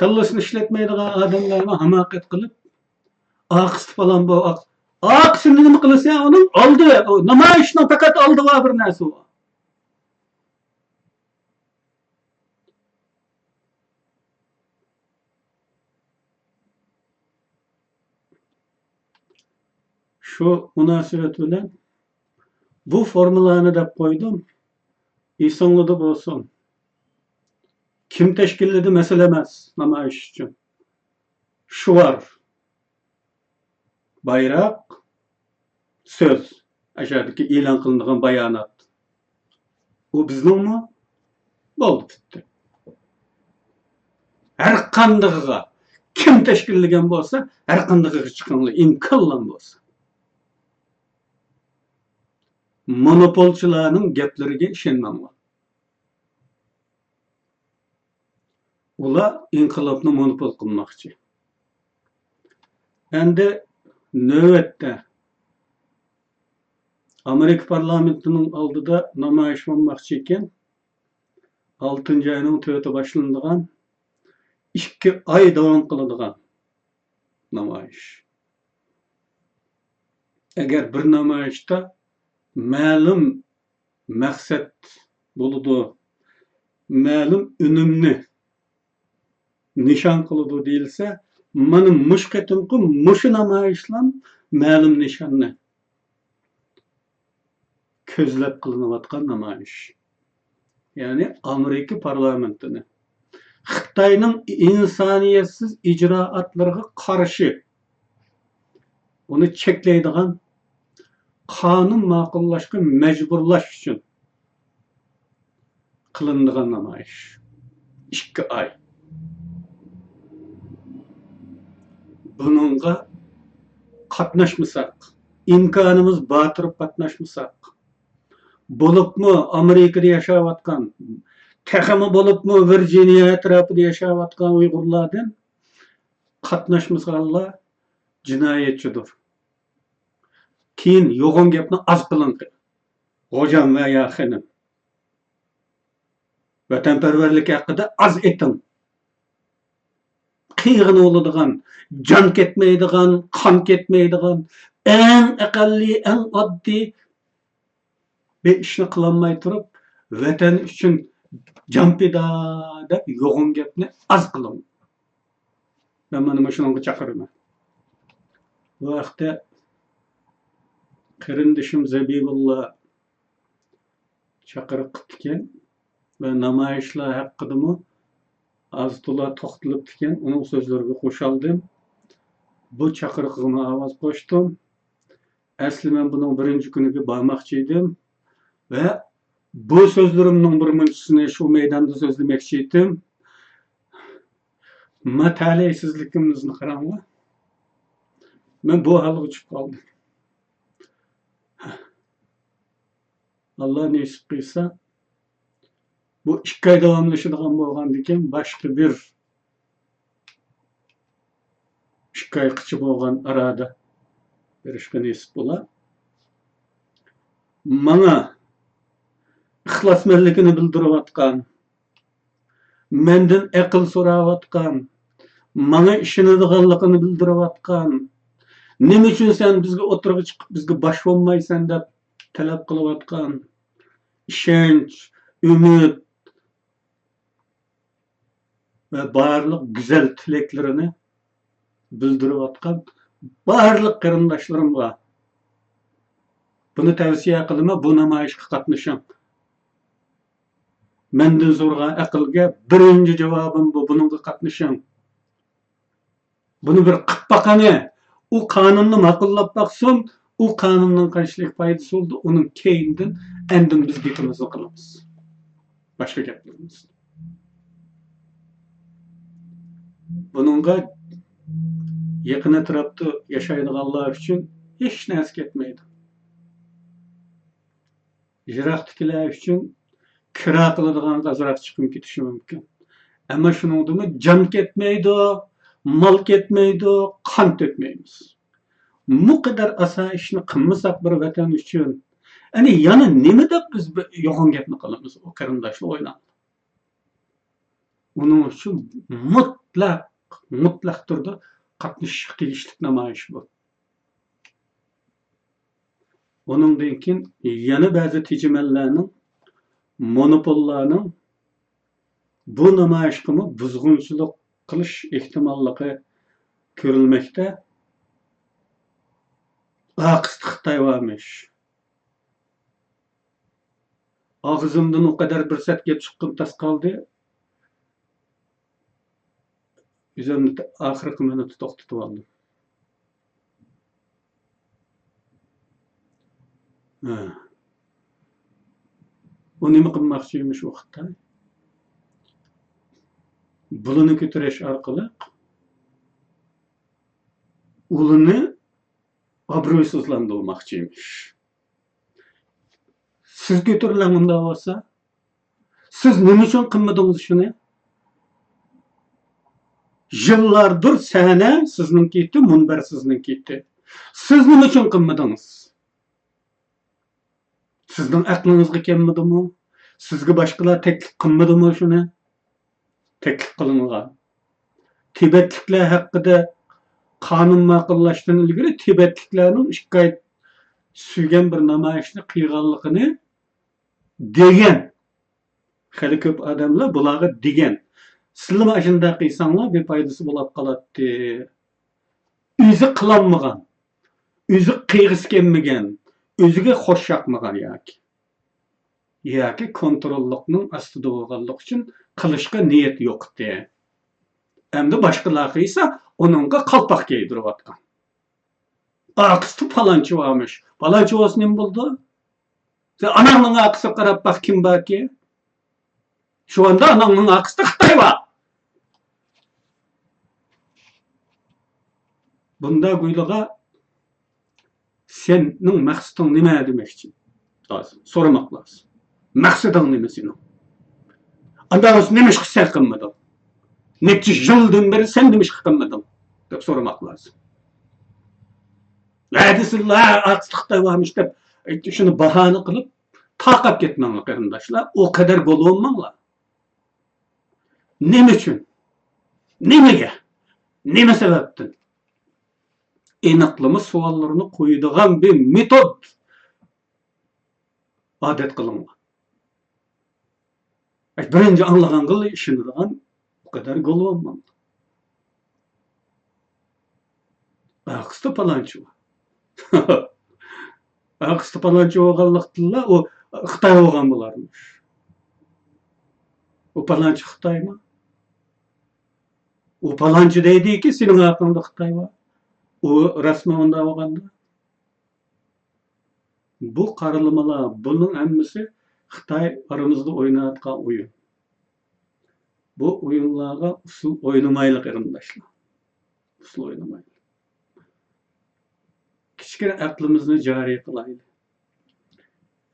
كاللىسىنى ئىشلەتمەيدىغان ئادەملەرمۇ ھاماقەت قىلىپ، ئارقىسىدا پالان بۇ، ئارقىسىدا نېمە قىلسا ئۇنىڭ ئالدى، ئۇ نامايىشنىڭ پەقەت ئالدى بار بىر نەرسە بار. شۇ مۇناسىۋەت بىلەن بۇ فورمۇلانى دەپ قويدۇم. ئېسىڭلىدە بولسۇن. كىم تەشكىللىدى مەسىلە ئەمەس نامايىش ئۈچۈن. شوئار، بايراق، سۆز. ئەشەدىكى ئېلان قىلىنغان بايانات. ئۇ بىزنىڭمۇ؟ بولدى، پۈتتى. ھەر قاندىقىغا، كىم تەشكىللىگەن بولسا، ھەر قاندىقىغا چىقىڭلار، ئىمكانلار بولسا. مونوپولچىلارنىڭ گەپلىرىگە ئىشەنمەڭلار. ئۇلار ئىنقىلابنى مونوپول قىلماقچى. ئەمدى نۆۋەتتە ئامېرىكا پارلامېنتىنىڭ ئالدىدا نامايىش بولماقچى ئىكەن. ئالتىنچى ئاينىڭ تۆتى باشلىنىدىغان، ئىككى ئاي داۋام قىلىدىغان نامايىش. ئەگەر بىر نامايىشتا مەلۇم مەقسەت بولىدۇ، مەلۇم ئۈنۈمنى نىشان قىلىدۇ دېيىلسە، مانا مۇشۇ قېتىمقى مۇشۇ نامايىشلام مەلۇم نىشاننى كۆزلەپ قىلىنىۋاتقان نامايىش. يەنى ئامېرىكا پارلامېنتىنى خىتاينىڭ ئىنسانىيەتسىز ئىجرائاتلىرىغا قارشى، ئۇنى چەكلەيدىغان قانۇن ماقۇللاشقا مەجبۇرلاش ئۈچۈن قىلىنىدىغان نامايىش. ئىككى ئاي. بۇنىڭغا قاتناشمىساق، ئىمكانىمىز بار تۇرۇپ قاتناشمىساق، بولۇپمۇ ئامېرىكىدا ياشاۋاتقان، تېخىمۇ بولۇپمۇ ۋىرجىنىيە ئەتراپىدا ياشاۋاتقان ئۇيغۇرلاردىن قاتناشمىغانلار جىنايەتچىدۇر. كېيىن يوغان گەپنى ئاز قىلىڭ، غوجام ۋە يا خېنىم. ۋەتەنپەرۋەرلىك ھەققىدە ئاز ئېيتىڭ. قىيغىنى بولىدىغان، جان كەتمەيدىغان، قان كەتمەيدىغان، ئەڭ ئەقەللىي، ئەڭ ئاددىي بىر ئىشنى قىلالماي تۇرۇپ، ۋەتەن ئۈچۈن جان پىدا دەپ يوغان گەپنى ئاز قىلىڭ. مەن مانا مۇشۇنىڭغا چاقىرىمەن. بۇ ھەقتە قېرىندىشىم زەبىبۇللا چاقىرىق قىپتىكەن ۋە نامايىشلار ھەققىدىمۇ ئاز تولا توختىلىپتىكەن. ئۇنىڭ سۆزلىرىگە قوشالدىم. بۇ چاقىرىقىغىمۇ ئاۋاز قوشتۇم. ئەسلى مەن بۇنىڭ بىرىنچى كۈنىگە بارماقچى ئىدىم ۋە بۇ سۆزلىرىمنىڭ بىر مۇنچىسىنى شۇ مەيداندا سۆزلىمەكچى ئىدىم. ما تەلەيسىزلىكىمىزنى قاراڭلار. مەن بۇ ھالغا چۈشۈپ قالدىم. ئاللا نېسىپ قىلسا، بۇ ئىككى ئاي داۋاملىشىدىغان بولغاندىكىن، باشقا بىر ئىككى ئايغىچە بولغان ئارىدا بېرىشقا نېسىپ بولا. ماڭا ئىخلاسمەنلىكىنى بىلدۈرۈۋاتقان، مەندىن ئەقىل سوراۋاتقان، ماڭا ئىشىنىدىغانلىقىنى بىلدۈرۈۋاتقان، نېمە ئۈچۈن سەن بىزگە ئوتتۇرىغا چىقىپ، بىزگە باش بولمايسەن دەپ تەلەپ قىلىۋاتقان، ئىشەنچ، ئۈمىد ۋە بارلىق گۈزەل تىلەكلىرىنى بىلدۈرۈۋاتقان بارلىق قېرىنداشلىرىمغا بۇنى تەۋسىيە قىلىمەن، بۇ نامايىشقا قاتنىشىڭ. مەندىن سورىغان ئەقىلگە بىرىنچى جاۋابىم بۇ، بۇنىڭغا قاتنىشىڭ. بۇنى بىر قىپ باقىنى، ئۇ قانۇننى ماقۇللاپ باقسۇن، ئۇ قانۇننىڭ قانچىلىك پايدىسى بولىدۇ، ئۇنىڭ كەينىدىن ئاندىن بىز گېپىمىزنى قىلىمىز. باشقا گەپ قىلمايمىز. بۇنىڭغا يېقىن ئەتراپتا ياشايدىغانلار ئۈچۈن ھېچ نەرسە كەتمەيدۇ. يىراقتىكىلەر ئۈچۈن كىرا قىلىدىغانغا ئازراق چىقىم كېتىشى مۇمكىن. ئەمما شۇنىڭدىمۇ جان كەتمەيدۇ، مال كەتمەيدۇ، قان تۆكمەيمىز. مۇ قەدەر ئاسان ئىشنى قىلمىساق بىر ۋەتەن ئۈچۈن، ئەنە يەنە نېمە دەپ بىز بىر يوغان گەپنى قىلىمىز؟ ئۇ قېرىنداشلار ئويلاڭ. ئۇنىڭ ئۈچۈن مۇتلەق، مۇتلەق تۈردە قاتنىشىشقا تېگىشلىك نامايىش بۇ. ئۇنىڭدىن كېيىن يەنە بەزى تېجىمەنلەرنىڭ، مونوپوللارنىڭ بۇ نامايىشقىمۇ بۇزغۇنچىلىق قىلىش ئېھتىماللىقى كۆرۈلمەكتە. ئارقىسىدا خىتاي بارمىش. ئاغزىمدىن ئۇ قەدەر بىر سەت گەپ چىققىنى تاس قالدى. ئۆزۈمنى ئاخىرقى مىنۇتتا توختىتىۋالدىم. ھە. ئۇ نېمە قىلماقچىمىش ئۇ خىتاي؟ بۇلىنى كۆتۈرۈش ئارقىلىق ئۇلىنى ئابرۇيسىزلاندۇرماقچىمىش. سىز كۆتۈرۈلەڭ ئۇنداق بولسا. سىز نېمە ئۈچۈن قىلمىدىڭىز شۇنى؟ يىللاردۇر سەھنە سىزنىڭكى ئىدى، مۇنبەر سىزنىڭكى ئىدى. سىز نېمە ئۈچۈن قىلمىدىڭىز؟ سىزنىڭ ئەقلىڭىزگە كەلمىدىمۇ؟ سىزگە باشقىلار تەكلىپ قىلمىدىمۇ شۇنى؟ تەكلىپ قىلىنغان. تىبەتلىكلەر ھەققىدە قانۇن ماقۇللاشتىن ئىلگىرى تىبەتلىكلەرنىڭ ئىككى ئاي سۈرگەن بىر نامايىشنى قىلغانلىقىنى دېگەن. خېلى كۆپ ئادەملەر بۇلارغا دېگەن. سىلىمۇ ئاشۇنداق قىلساڭلار بىر پايدىسى بولۇپ قالاتتى. ئۆزى قىلالمىغان، ئۆزى قىلغۇسى كەلمىگەن، ئۆزىگە خوش ياقمىغان ياكى. ياكى كونتروللۇقنىڭ ئاستىدا بولغانلىقى ئۈچۈن قىلىشقا نىيەت يوق ئىدى. ئەمدى باشقىلار قىلسا، ئۇنىڭغا قالپاق كىيدۈرۈۋاتقان. ئارقىسىدا پالانچى بارمىش. پالانچى بولسا نېمە بولىدۇ؟ سەن ئاناڭنىڭ ئارقىسىغا قاراپ باق، كىم باركى؟ شۇ ئاندا ئاناڭنىڭ ئارقىسىدا خىتاي بار. بۇنداق ھويلىغا سېنىڭ مەقسىتىڭ نېمە دېمەكچى؟ لازىم. سورىماق لازىم. مەقسىتىڭ نېمە سېنىڭ؟ ئانداق بولسا نېمىشقا سەن قىلمىدىڭ؟ نەچچە يىلدىن بېرى سەن نېمىشقا قىلمىدىڭ؟ دەپ سورىماق لازىم. ھە دېسىلە، ھە، ئارقىسىدا خىتاي بارمىش دەپ، شۇنى باھانە قىلىپ تارقاپ كەتمەڭلار، قېرىنداشلار. ئۇ قەدەر گول بولماڭلار. نېمە ئۈچۈن؟ نېمىگە؟ نېمە سەۋەبتىن؟ ئېنىقلىما سوئاللىرىنى قويىدىغان بىر مېتود ئادەت قىلىڭلار. بىرىنچى ئاڭلىغانغىلا ئىشىنىدىغان ئۇ قەدەر گول بولماڭلار. ئارقىسىدا پالانچى بار. ئارقىسىدا پالانچى بولغانلىقتىنلا ئۇ خىتاي بولغان بولارمىش. ئۇ پالانچى خىتايمۇ؟ ئۇ پالانچى دەيدىكى، سېنىڭ ئارقاڭدا خىتاي بار. ئۇ راستمۇ ئۇنداق بولغاندا؟ بۇ قارىلىمىلار، بۇنىڭ ھەممىسى خىتاي ئارىمىزدا ئويناۋاتقان ئويۇن. بۇ ئويۇنلارغا ئۇسسۇل ئوينىمايلى، قېرىنداشلار. ئۇسسۇل ئوينىمايلى. كىچىككىنە ئەقلىمىزنى جارى قىلايلى.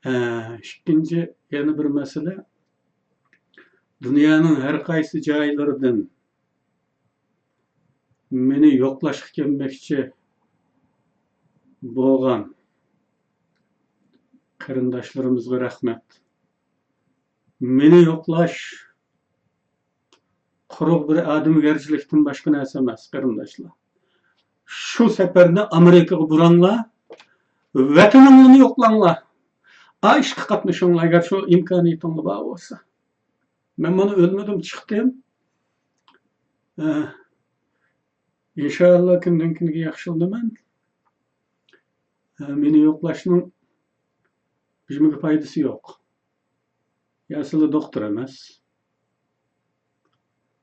ھە، ئىككىنچى يەنە بىر مەسىلە، دۇنيانىڭ ھەر قايسى جايلىرىدىن مېنى يوقلاشقا كەلمەكچى بولغان قېرىنداشلىرىمىزغا رەھمەت. مېنى يوقلاش قۇرۇق بىر ئادىمىگەرچىلىكتىن باشقا نەرسە ئەمەس، قېرىنداشلار. شۇ سەپەرنى ئامېرىكىغا بۇراڭلار، ۋەتىنىڭلارنى يوقلاڭلار. ئا ئىشقا قاتنىشىڭلار، ئەگەر شۇ ئىمكانىيىتىڭلار بار بولسا. مەن مانا ئۆلمىدىم، چىقتىم. ئە، ئىنشائاللا، كۈندىن كۈنگە ياخشىلىنىمەن. ئە، مېنى يوقلاشنىڭ بىزمىگە پايدىسى يوق. يا سىلەر دوختۇر ئەمەس.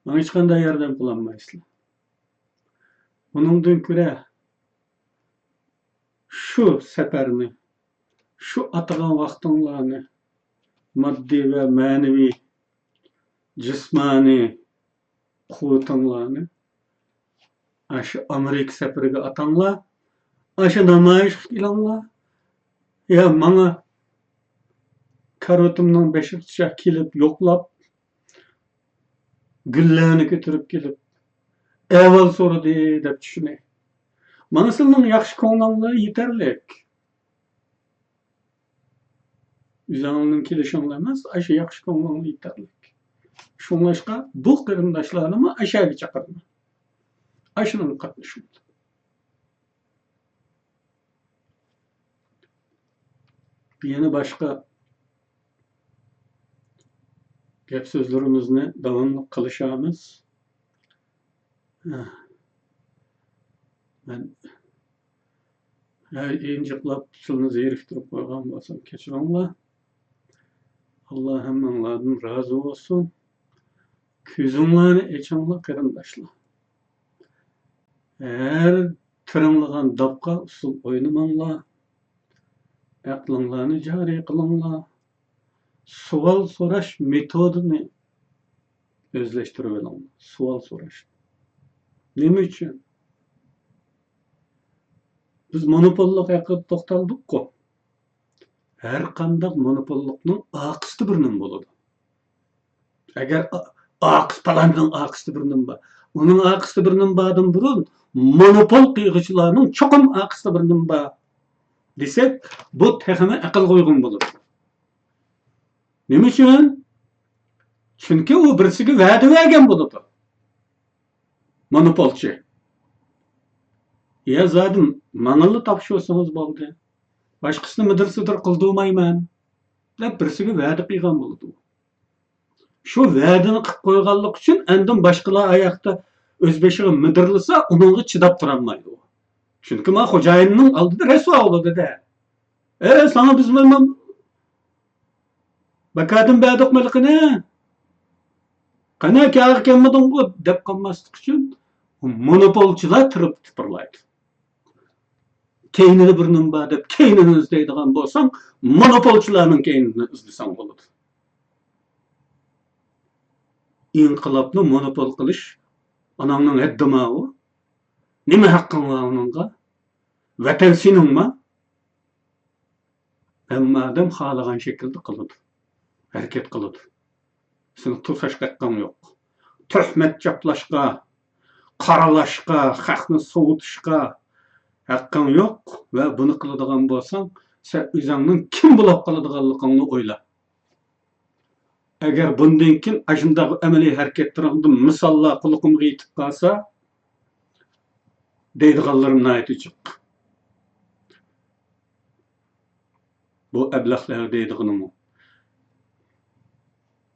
ماڭا ھېچقانداق ياردەم قىلالمايسىلەر. ئۇنىڭدىن كۆرە شۇ سەپەرنى، شۇ ئاتىغان ۋاقتىڭلارنى، ماددىي ۋە مەنىۋى، جىسمانىي قۇۋۋىتىڭلارنى ئاشۇ ئامېرىكا سەپىرىگە ئاتاڭلار، ئاشۇ نامايىشقا كېلىڭلار. يا ماڭا كارىۋىتىمنىڭ بېشىغىچە كېلىپ يوقلاپ، گۈللەرنى كۆتۈرۈپ كېلىپ، ئەھۋال سورىدى دەپ چۈشىنەي. مانا سىلىنىڭ ياخشى كۆڭلۈڭلا يېتەرلىك. ئۆزۈڭلارنىڭ كېلىشىڭلا ئەمەس، ئاشۇ ياخشى كۆڭلۈڭلا يېتەرلىك. شۇڭلاشقا بۇ قېرىنداشلارنىمۇ ئاشۇ يەرگە چاقىرىمەن. ئاشۇنىڭغا قاتنىشىڭلار. يەنە باشقا گەپ سۆزلىرىمىزنى داۋاملىق قىلىشارمىز. مەن ھەي ئىنجىقلاپ سىلىنى زېرىكتۈرۈپ قويغان بولسام كەچۈرۈڭلار. ئاللا ھەممىڭلاردىن رازى بولسۇن. كۆزۈڭلارنى ئېچىڭلار قېرىنداشلار. ھەر تىرىڭلىغان داپقا ئۇسسۇل ئوينىماڭلار. ئەقلىڭلارنى جارى قىلىڭلار. سوئال سوراش مېتودىنى ئۆزلەشتۈرۈۋېلىڭلار. سوئال سوراش. نېمە ئۈچۈن؟ بىز مونوپوللۇق ھەققىدە توختالدۇققۇ. ھەر قانداق مونوپوللۇقنىڭ ئارقىسىدا بىر نېمە بولىدۇ. ئەگەر ئا-، ئارقىسى، پالاننىڭ ئارقىسىدا بىر نېمە بار، ئۇنىڭ ئارقىسىدا بىر نېمە باردىن بۇرۇن، مونوپول قىلغۇچىلارنىڭ چوقۇم ئارقىسىدا بىر نېمە بار دېسەك، بۇ تېخىمۇ ئەقىلگە ئۇيغۇن بولىدۇ. نېمە ئۈچۈن؟ چۈنكى ئۇ بىرسىگە ۋەدە بەرگەن بولىدۇ. مونوپولچى. يا زادى ماڭىلا تاپشۇرسىڭىز بولدى. باشقىسىنى مىدىر-سىدىر قىلدۇرمايمەن، دەپ بىرسىگە ۋەدە قىلغان بولىدۇ. شۇ ۋەدىنى قىلىپ قويغانلىقى ئۈچۈن ئاندىن باشقىلار ئاياقتا ئۆز بېشىغا مىدىرلىسا، ئۇنىڭغا چىداپ تۇرالمايدۇ. چۈنكى ما خوجايىننىڭ ئالدىدا رەسۋا بولىدۇ-دە. ئە، ساڭا بىز مانا بەكاردىن بەردۇق مىلكىنى. قېنى، كاغا كەلمىدىڭغۇ دەپ قالماسلىق ئۈچۈن مونوپولچىلار تىرىپ تىپىرلايدۇ. كەينىدە بىر نېمە بار دەپ كەينىنى ئىزدەيدىغان بولساڭ، مونوپولچىلارنىڭ كەينىدىن ئىزدىسەڭ بولىدۇ. ئىنقىلابنى مونوپول قىلىش ئاناڭنىڭ ھەددىما ئۇ؟ نېمە ھەققىڭ بار ئۇنىڭغا؟ ۋەتەن سېنىڭما؟ ھەممە ئادەم خالىغان شەكىلدە قىلىدۇ، ھەرىكەت قىلىدۇ. سېنىڭ توساشقا ھەققىڭ يوق. تۆھمەت چاپلاشقا، قارىلاشقا، خەقنى سوۋۇتۇشقا ھەققىڭ يوق ۋە بۇنى قىلىدىغان بولساڭ، سەن ئۆزۈڭنىڭ كىم بولۇپ قالىدىغانلىقىڭنى ئويلا. ئەگەر بۇندىن كېيىن ئاشۇنداق ئەمەلىي ھەرىكەتلىرىڭدىن مىساللار قۇلىقىمغا يېتىپ قالسا، دەيدىغانلىرىم ناھايىتى ئوچۇق. بۇ ئەبلەخلەر دەيدىغىنىمۇ.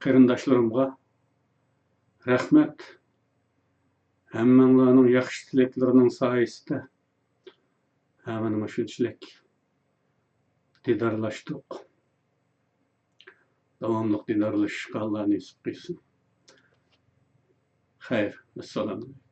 قېرىنداشلىرىمغا رەھمەت. ھەممىڭلارنىڭ ياخشى تىلەكلىرىنىڭ سايىسىدە ھە، مانا مۇشۇنچىلىك دىدارلاشتۇق. داۋاملىق دىدارلىشىشقا ئاللا نېسىپ قىلسۇن. خەير، ئەسسالامۇ ئەلەيكۇم.